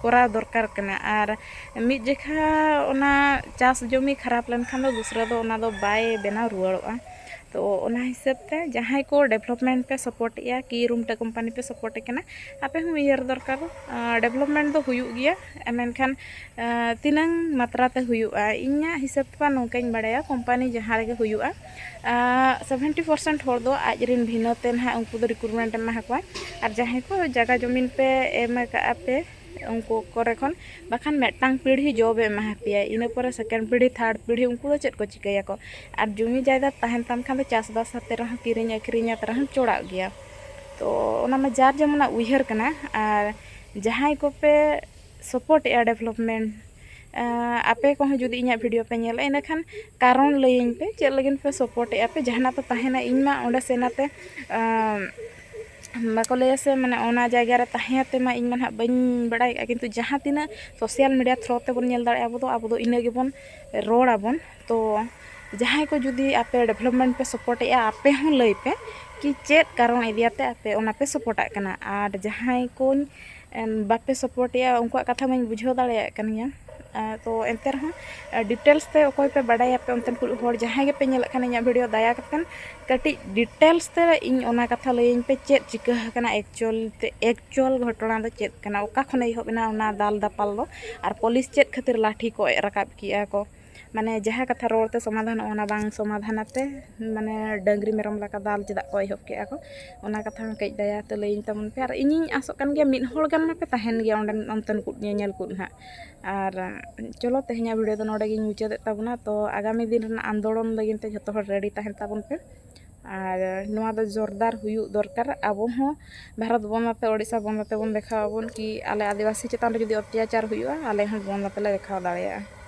ᱠᱚᱨᱟᱣ ᱫᱚᱨᱠᱟᱨ ᱠᱟᱱᱟ᱾ ᱟᱨ ᱢᱤᱫ ᱡᱮᱠᱷᱟ ᱚᱱᱟ ᱪᱟᱥ ᱡᱚᱢᱤ ᱠᱷᱟᱨᱟᱯ ᱞᱮᱱᱠᱷᱟᱱ ᱫᱚ ᱫᱩᱥᱨᱟᱹ ᱫᱚ ᱚᱱᱟ ᱫᱚ ᱵᱟᱭ ᱵᱮᱱᱟᱣ ᱨᱩᱣᱟᱹᱲᱚᱜᱼᱟ᱾ ᱛᱚ ᱚᱱᱟ ᱦᱤᱥᱟᱹᱵ ᱛᱮ ᱡᱟᱦᱟᱸᱭ ᱠᱚ ᱰᱮᱵᱷᱞᱚᱯᱢᱮᱱᱴ ᱯᱮ ᱥᱟᱯᱳᱨᱴ ᱮᱜᱼᱟ, ᱠᱤ ᱨᱩᱢᱴᱟ ᱠᱳᱢᱯᱟᱱᱤ ᱯᱮ ᱥᱟᱯᱳᱨᱴ ᱮ ᱠᱟᱱᱟ, ᱟᱯᱮ ᱦᱚᱸ ᱩᱭᱦᱟᱹᱨ ᱫᱚᱨᱠᱟᱨ᱾ ᱰᱮᱵᱷᱞᱚᱯᱢᱮᱱᱴ ᱫᱚ ᱦᱩᱭᱩᱜ ᱜᱮᱭᱟ, ᱢᱮᱱᱠᱷᱟᱱ ᱟᱸ, ᱛᱤᱱᱟᱹᱝ ᱢᱟᱛᱨᱟ ᱛᱮ ᱦᱩᱭᱩᱜᱼᱟ? ᱤᱧᱟᱹᱜ ᱦᱤᱥᱟᱹᱵ ᱛᱮᱢᱟ ᱱᱚᱝᱠᱟᱧ ᱵᱟᱲᱟᱭᱟ, ᱠᱳᱢᱯᱟᱱᱤ ᱡᱟᱦᱟᱸ ᱨᱮᱜᱮ ᱦᱩᱭᱩᱜᱼᱟ, ᱟᱸ, ᱥᱮᱵᱷᱮᱱᱴᱤ ᱯᱟᱨᱥᱮᱱᱴ ᱦᱚᱲ ᱫᱚ ᱟᱡ ᱨᱮᱱ ᱵᱷᱤᱱᱟᱹ ᱛᱮ ᱱᱟᱦᱟᱜ ᱩᱱᱠᱩ ᱫᱚ ᱨᱤᱠᱨᱩᱴᱢᱮᱱᱴ ᱮᱢᱟ ᱠᱚᱣᱟ᱾ ᱟᱨ ᱡᱟᱦᱟᱸᱭ ᱠᱚ ᱡᱟᱭᱜᱟ ᱡᱚᱢᱤᱱ ᱯᱮ ᱮᱢ ᱟᱠᱟᱫᱼᱟ ᱯᱮ, ᱩᱱᱠᱩ ᱠᱚᱨᱮ ᱠᱷᱚᱱ ᱵᱟᱠᱷᱟᱱ ᱢᱤᱫᱴᱟᱝ ᱯᱤᱲᱦᱤ ᱡᱚᱵ ᱮ ᱮᱢᱟ ᱯᱮᱭᱟ, ᱤᱱᱟᱹ ᱯᱚᱨᱮ ᱥᱮᱠᱮᱱᱰ ᱯᱤᱲᱦᱤ, ᱛᱷᱟᱨᱰ ᱯᱤᱲᱦᱤ ᱩᱱᱠᱩ ᱫᱚ ᱪᱮᱫ ᱠᱚ ᱪᱤᱠᱟᱹᱭᱟᱠᱚ? ᱟᱨ ᱡᱚᱢᱤ ᱡᱟᱭᱫᱟᱫ ᱛᱟᱦᱮᱱ ᱛᱟᱢ ᱠᱷᱟᱱ ᱫᱚ ᱪᱟᱥᱵᱟᱥ ᱟᱛᱮ ᱨᱮᱦᱚᱸ, ᱠᱤᱨᱤᱧ ᱟᱹᱠᱷᱨᱤᱧ ᱟᱛᱮ ᱨᱮᱦᱚᱸ ᱪᱚᱲᱟᱜ ᱜᱮᱭᱟ᱾ ᱛᱚ ᱚᱱᱟ ᱢᱟ ᱡᱟᱨ ᱡᱮᱢᱚᱱᱟᱜ ᱩᱭᱦᱟᱹᱨ ᱠᱟᱱᱟ᱾ ᱟᱨ ᱡᱟᱦᱟᱸᱭ ᱠᱚᱯᱮ ᱥᱟᱯᱳᱨᱴ ᱮᱜᱼᱟ ᱰᱮᱵᱷᱞᱚᱯᱢᱮᱱᱴ, ᱟᱸ, ᱟᱯᱮ ᱠᱚᱦᱚᱸ ᱡᱩᱫᱤ ᱤᱧᱟᱹᱜ ᱵᱷᱤᱰᱤᱭᱳ ᱯᱮ ᱧᱮᱞᱟ, ᱤᱱᱟᱹᱠᱷᱟᱱ ᱠᱟᱨᱚᱱ ᱞᱟᱹᱭᱟᱹᱧ ᱯᱮ, ᱪᱮᱫ ᱞᱟᱹᱜᱤᱫ ᱯᱮ ᱥᱟᱯᱳᱨᱴ ᱮᱜᱼᱟ ᱯᱮ? ᱡᱟᱦᱟᱱᱟᱜ ᱛᱚ ᱛᱟᱦᱮᱱᱟ, ᱤᱧ ᱢᱟ ᱚᱸᱰᱮ ᱥᱮᱱ ᱟᱛᱮ, ᱟᱸ, ᱵᱟᱠᱚ ᱞᱟᱹᱭᱟ ᱥᱮ, ᱢᱟᱱᱮ ᱚᱱᱟ ᱡᱟᱭᱜᱟ ᱨᱮ ᱛᱟᱦᱮᱸ ᱟᱛᱮ ᱢᱟ ᱤᱧ ᱢᱟ ᱱᱟᱦᱟᱜ ᱵᱟᱹᱧ ᱵᱟᱲᱟᱭ ᱠᱟᱜᱼᱟ, ᱠᱤᱱᱛᱩ ᱡᱟᱦᱟᱸ ᱛᱤᱱᱟᱹᱜ ᱥᱳᱥᱟᱞ ᱢᱤᱰᱤᱭᱟ ᱛᱷᱨᱳ ᱛᱮᱵᱚᱱ ᱧᱮᱞ ᱫᱟᱲᱮᱭᱟᱜᱼᱟ ᱟᱵᱚ ᱫᱚ, ᱟᱵᱚ ᱫᱚ ᱤᱱᱟᱹ ᱜᱮᱵᱚᱱ ᱨᱚᱲ ᱟᱵᱚᱱ᱾ ᱛᱚ ᱡᱟᱦᱟᱸᱭ ᱠᱚ ᱡᱩᱫᱤ ᱟᱯᱮ ᱰᱮᱵᱷᱞᱚᱯᱢᱮᱱᱴ ᱯᱮ ᱥᱟᱯᱳᱨᱴ ᱮᱜᱼᱟ, ᱟᱯᱮ ᱦᱚᱸ ᱞᱟᱹᱭ ᱯᱮ ᱠᱤ ᱪᱮᱫ ᱠᱟᱨᱚᱱ ᱤᱫᱤᱭᱟᱛᱮ ᱟᱯᱮ ᱚᱱᱟ ᱯᱮ ᱥᱟᱯᱳᱨᱴᱟᱜ ᱠᱟᱱᱟ᱾ ᱟᱨ ᱡᱟᱦᱟᱸᱭ ᱠᱚᱧ, ᱮᱢ, ᱵᱟᱯᱮ ᱥᱟᱯᱳᱨᱴ ᱮᱜᱼᱟ, ᱩᱱᱠᱩᱣᱟᱜ ᱠᱟᱛᱷᱟ ᱢᱟᱧ ᱵᱩᱡᱷᱟᱹᱣ ᱫᱟᱲᱮᱭᱟᱜ ᱠᱟᱱ ᱜᱮᱭᱟ᱾ ᱛᱚ ᱮᱱᱛᱮ ᱨᱮᱦᱚᱸ ᱰᱤᱴᱮᱞᱥ ᱛᱮ ᱚᱠᱚᱭ ᱯᱮ ᱵᱟᱰᱟᱭᱟᱯᱮ ᱚᱱᱛᱮᱱ ᱠᱚ ᱦᱚᱲ ᱡᱟᱦᱟᱸᱭ ᱜᱮᱯᱮ ᱧᱮᱞᱮᱫ ᱠᱷᱟᱱ ᱤᱧᱟᱹᱜ ᱵᱷᱤᱰᱤᱭᱳ, ᱫᱟᱭᱟ ᱠᱟᱛᱮᱫ ᱠᱟᱹᱴᱤᱡ ᱰᱤᱴᱮᱞᱥ ᱛᱮ ᱤᱧ ᱚᱱᱟ ᱠᱟᱛᱷᱟ ᱞᱟᱹᱭᱟᱹᱧ ᱯᱮ, ᱪᱮᱫ ᱪᱤᱠᱟᱹ ᱟᱠᱟᱱᱟ ᱮᱠᱪᱩᱭᱮᱞ ᱛᱮ, ᱮᱠᱪᱩᱭᱮᱞ ᱜᱷᱚᱴᱚᱱᱟ ᱫᱚ ᱪᱮᱫ ᱠᱟᱱᱟ, ᱚᱠᱟ ᱠᱷᱚᱱ ᱮᱦᱚᱵ ᱮᱱᱟ ᱚᱱᱟ ᱫᱟᱞ ᱫᱟᱯᱟᱞ ᱫᱚ, ᱟᱨ ᱯᱩᱞᱤᱥ ᱪᱮᱫ ᱠᱷᱟᱹᱛᱤᱨ ᱞᱟᱴᱷᱤ ᱠᱚ ᱨᱟᱠᱟᱵ ᱠᱮᱜᱼᱟ ᱠᱚ᱾ ᱢᱟᱱᱮ ᱡᱟᱦᱟᱸ ᱠᱟᱛᱷᱟ ᱨᱚᱲ ᱛᱮ ᱥᱚᱢᱟᱫᱷᱟᱱᱚᱜᱼᱟ ᱚᱱᱟ ᱵᱟᱝ ᱥᱚᱢᱟᱫᱷᱟᱱ ᱟᱛᱮ, ᱢᱟᱱᱮ ᱰᱟᱹᱝᱨᱤ ᱢᱮᱨᱚᱢ ᱞᱮᱠᱟ ᱫᱟᱞ ᱪᱮᱫᱟᱜ ᱠᱚ ᱮᱦᱚᱵ ᱠᱮᱜᱼᱟ ᱠᱚ, ᱚᱱᱟ ᱠᱟᱛᱷᱟ ᱦᱚᱸ ᱠᱟᱹᱡ ᱫᱟᱭᱟ ᱛᱮ ᱞᱟᱹᱭᱟᱹᱧ ᱛᱟᱵᱚᱱ ᱯᱮ᱾ ᱟᱨ ᱤᱧᱤᱧ ᱟᱥᱚᱜ ᱠᱟᱱ ᱜᱮᱭᱟ ᱢᱤᱫ ᱦᱚᱲ ᱜᱟᱱ ᱢᱟᱯᱮ ᱛᱟᱦᱮᱱ ᱜᱮᱭᱟ ᱚᱸᱰᱮᱱ ᱚᱱᱛᱮᱱ ᱠᱚ ᱧᱮᱧᱮᱞ ᱠᱚ ᱱᱟᱦᱟᱜ᱾ ᱟᱨ ᱪᱚᱞᱚ, ᱛᱮᱦᱮᱧᱟᱜ ᱵᱷᱤᱰᱤᱭᱳ ᱫᱚ ᱱᱚᱰᱮ ᱜᱤᱧ ᱢᱩᱪᱟᱹᱫᱮᱫ ᱛᱟᱵᱚᱱᱟ᱾ ᱛᱚ ᱟᱜᱟᱢᱤ ᱫᱤᱱ ᱨᱮᱱᱟᱜ ᱟᱱᱫᱳᱞᱚᱱ ᱞᱟᱹᱜᱤᱫ ᱛᱮ ᱡᱷᱚᱛᱚ ᱦᱚᱲ ᱨᱮᱰᱤ ᱛᱟᱦᱮᱱ ᱛᱟᱵᱚᱱ ᱯᱮ᱾ ᱟᱨ ᱱᱚᱣᱟ ᱫᱚ ᱡᱳᱨᱫᱟᱨ ᱦᱩᱭᱩᱜ ᱫᱚᱨᱠᱟᱨ᱾ ᱟᱵᱚ ᱦᱚᱸ ᱵᱷᱟᱨᱚᱛ ᱵᱚᱱᱫᱽ ᱟᱛᱮ, ᱳᱰᱤᱥᱟ ᱵᱚᱱᱫᱽ ᱟᱛᱮ ᱵᱚᱱ ᱫᱮᱠᱷᱟᱣ ᱟᱵᱚᱱ ᱠᱤ ᱟᱞᱮ ᱟᱹᱫᱤᱵᱟᱹᱥᱤ ᱪᱮᱛᱟᱱ ᱨᱮ ᱡᱩᱫᱤ ᱚᱛᱛᱟᱪᱟᱨ ᱦᱩᱭᱩᱜᱼᱟ, ᱟᱞᱮ ᱦᱚᱸ ᱵᱚᱱᱫᱽ ᱟᱛᱮ ᱞᱮ ᱫᱮᱠᱷᱟᱣ ᱫᱟᱲᱮᱭᱟᱜᱼᱟ᱾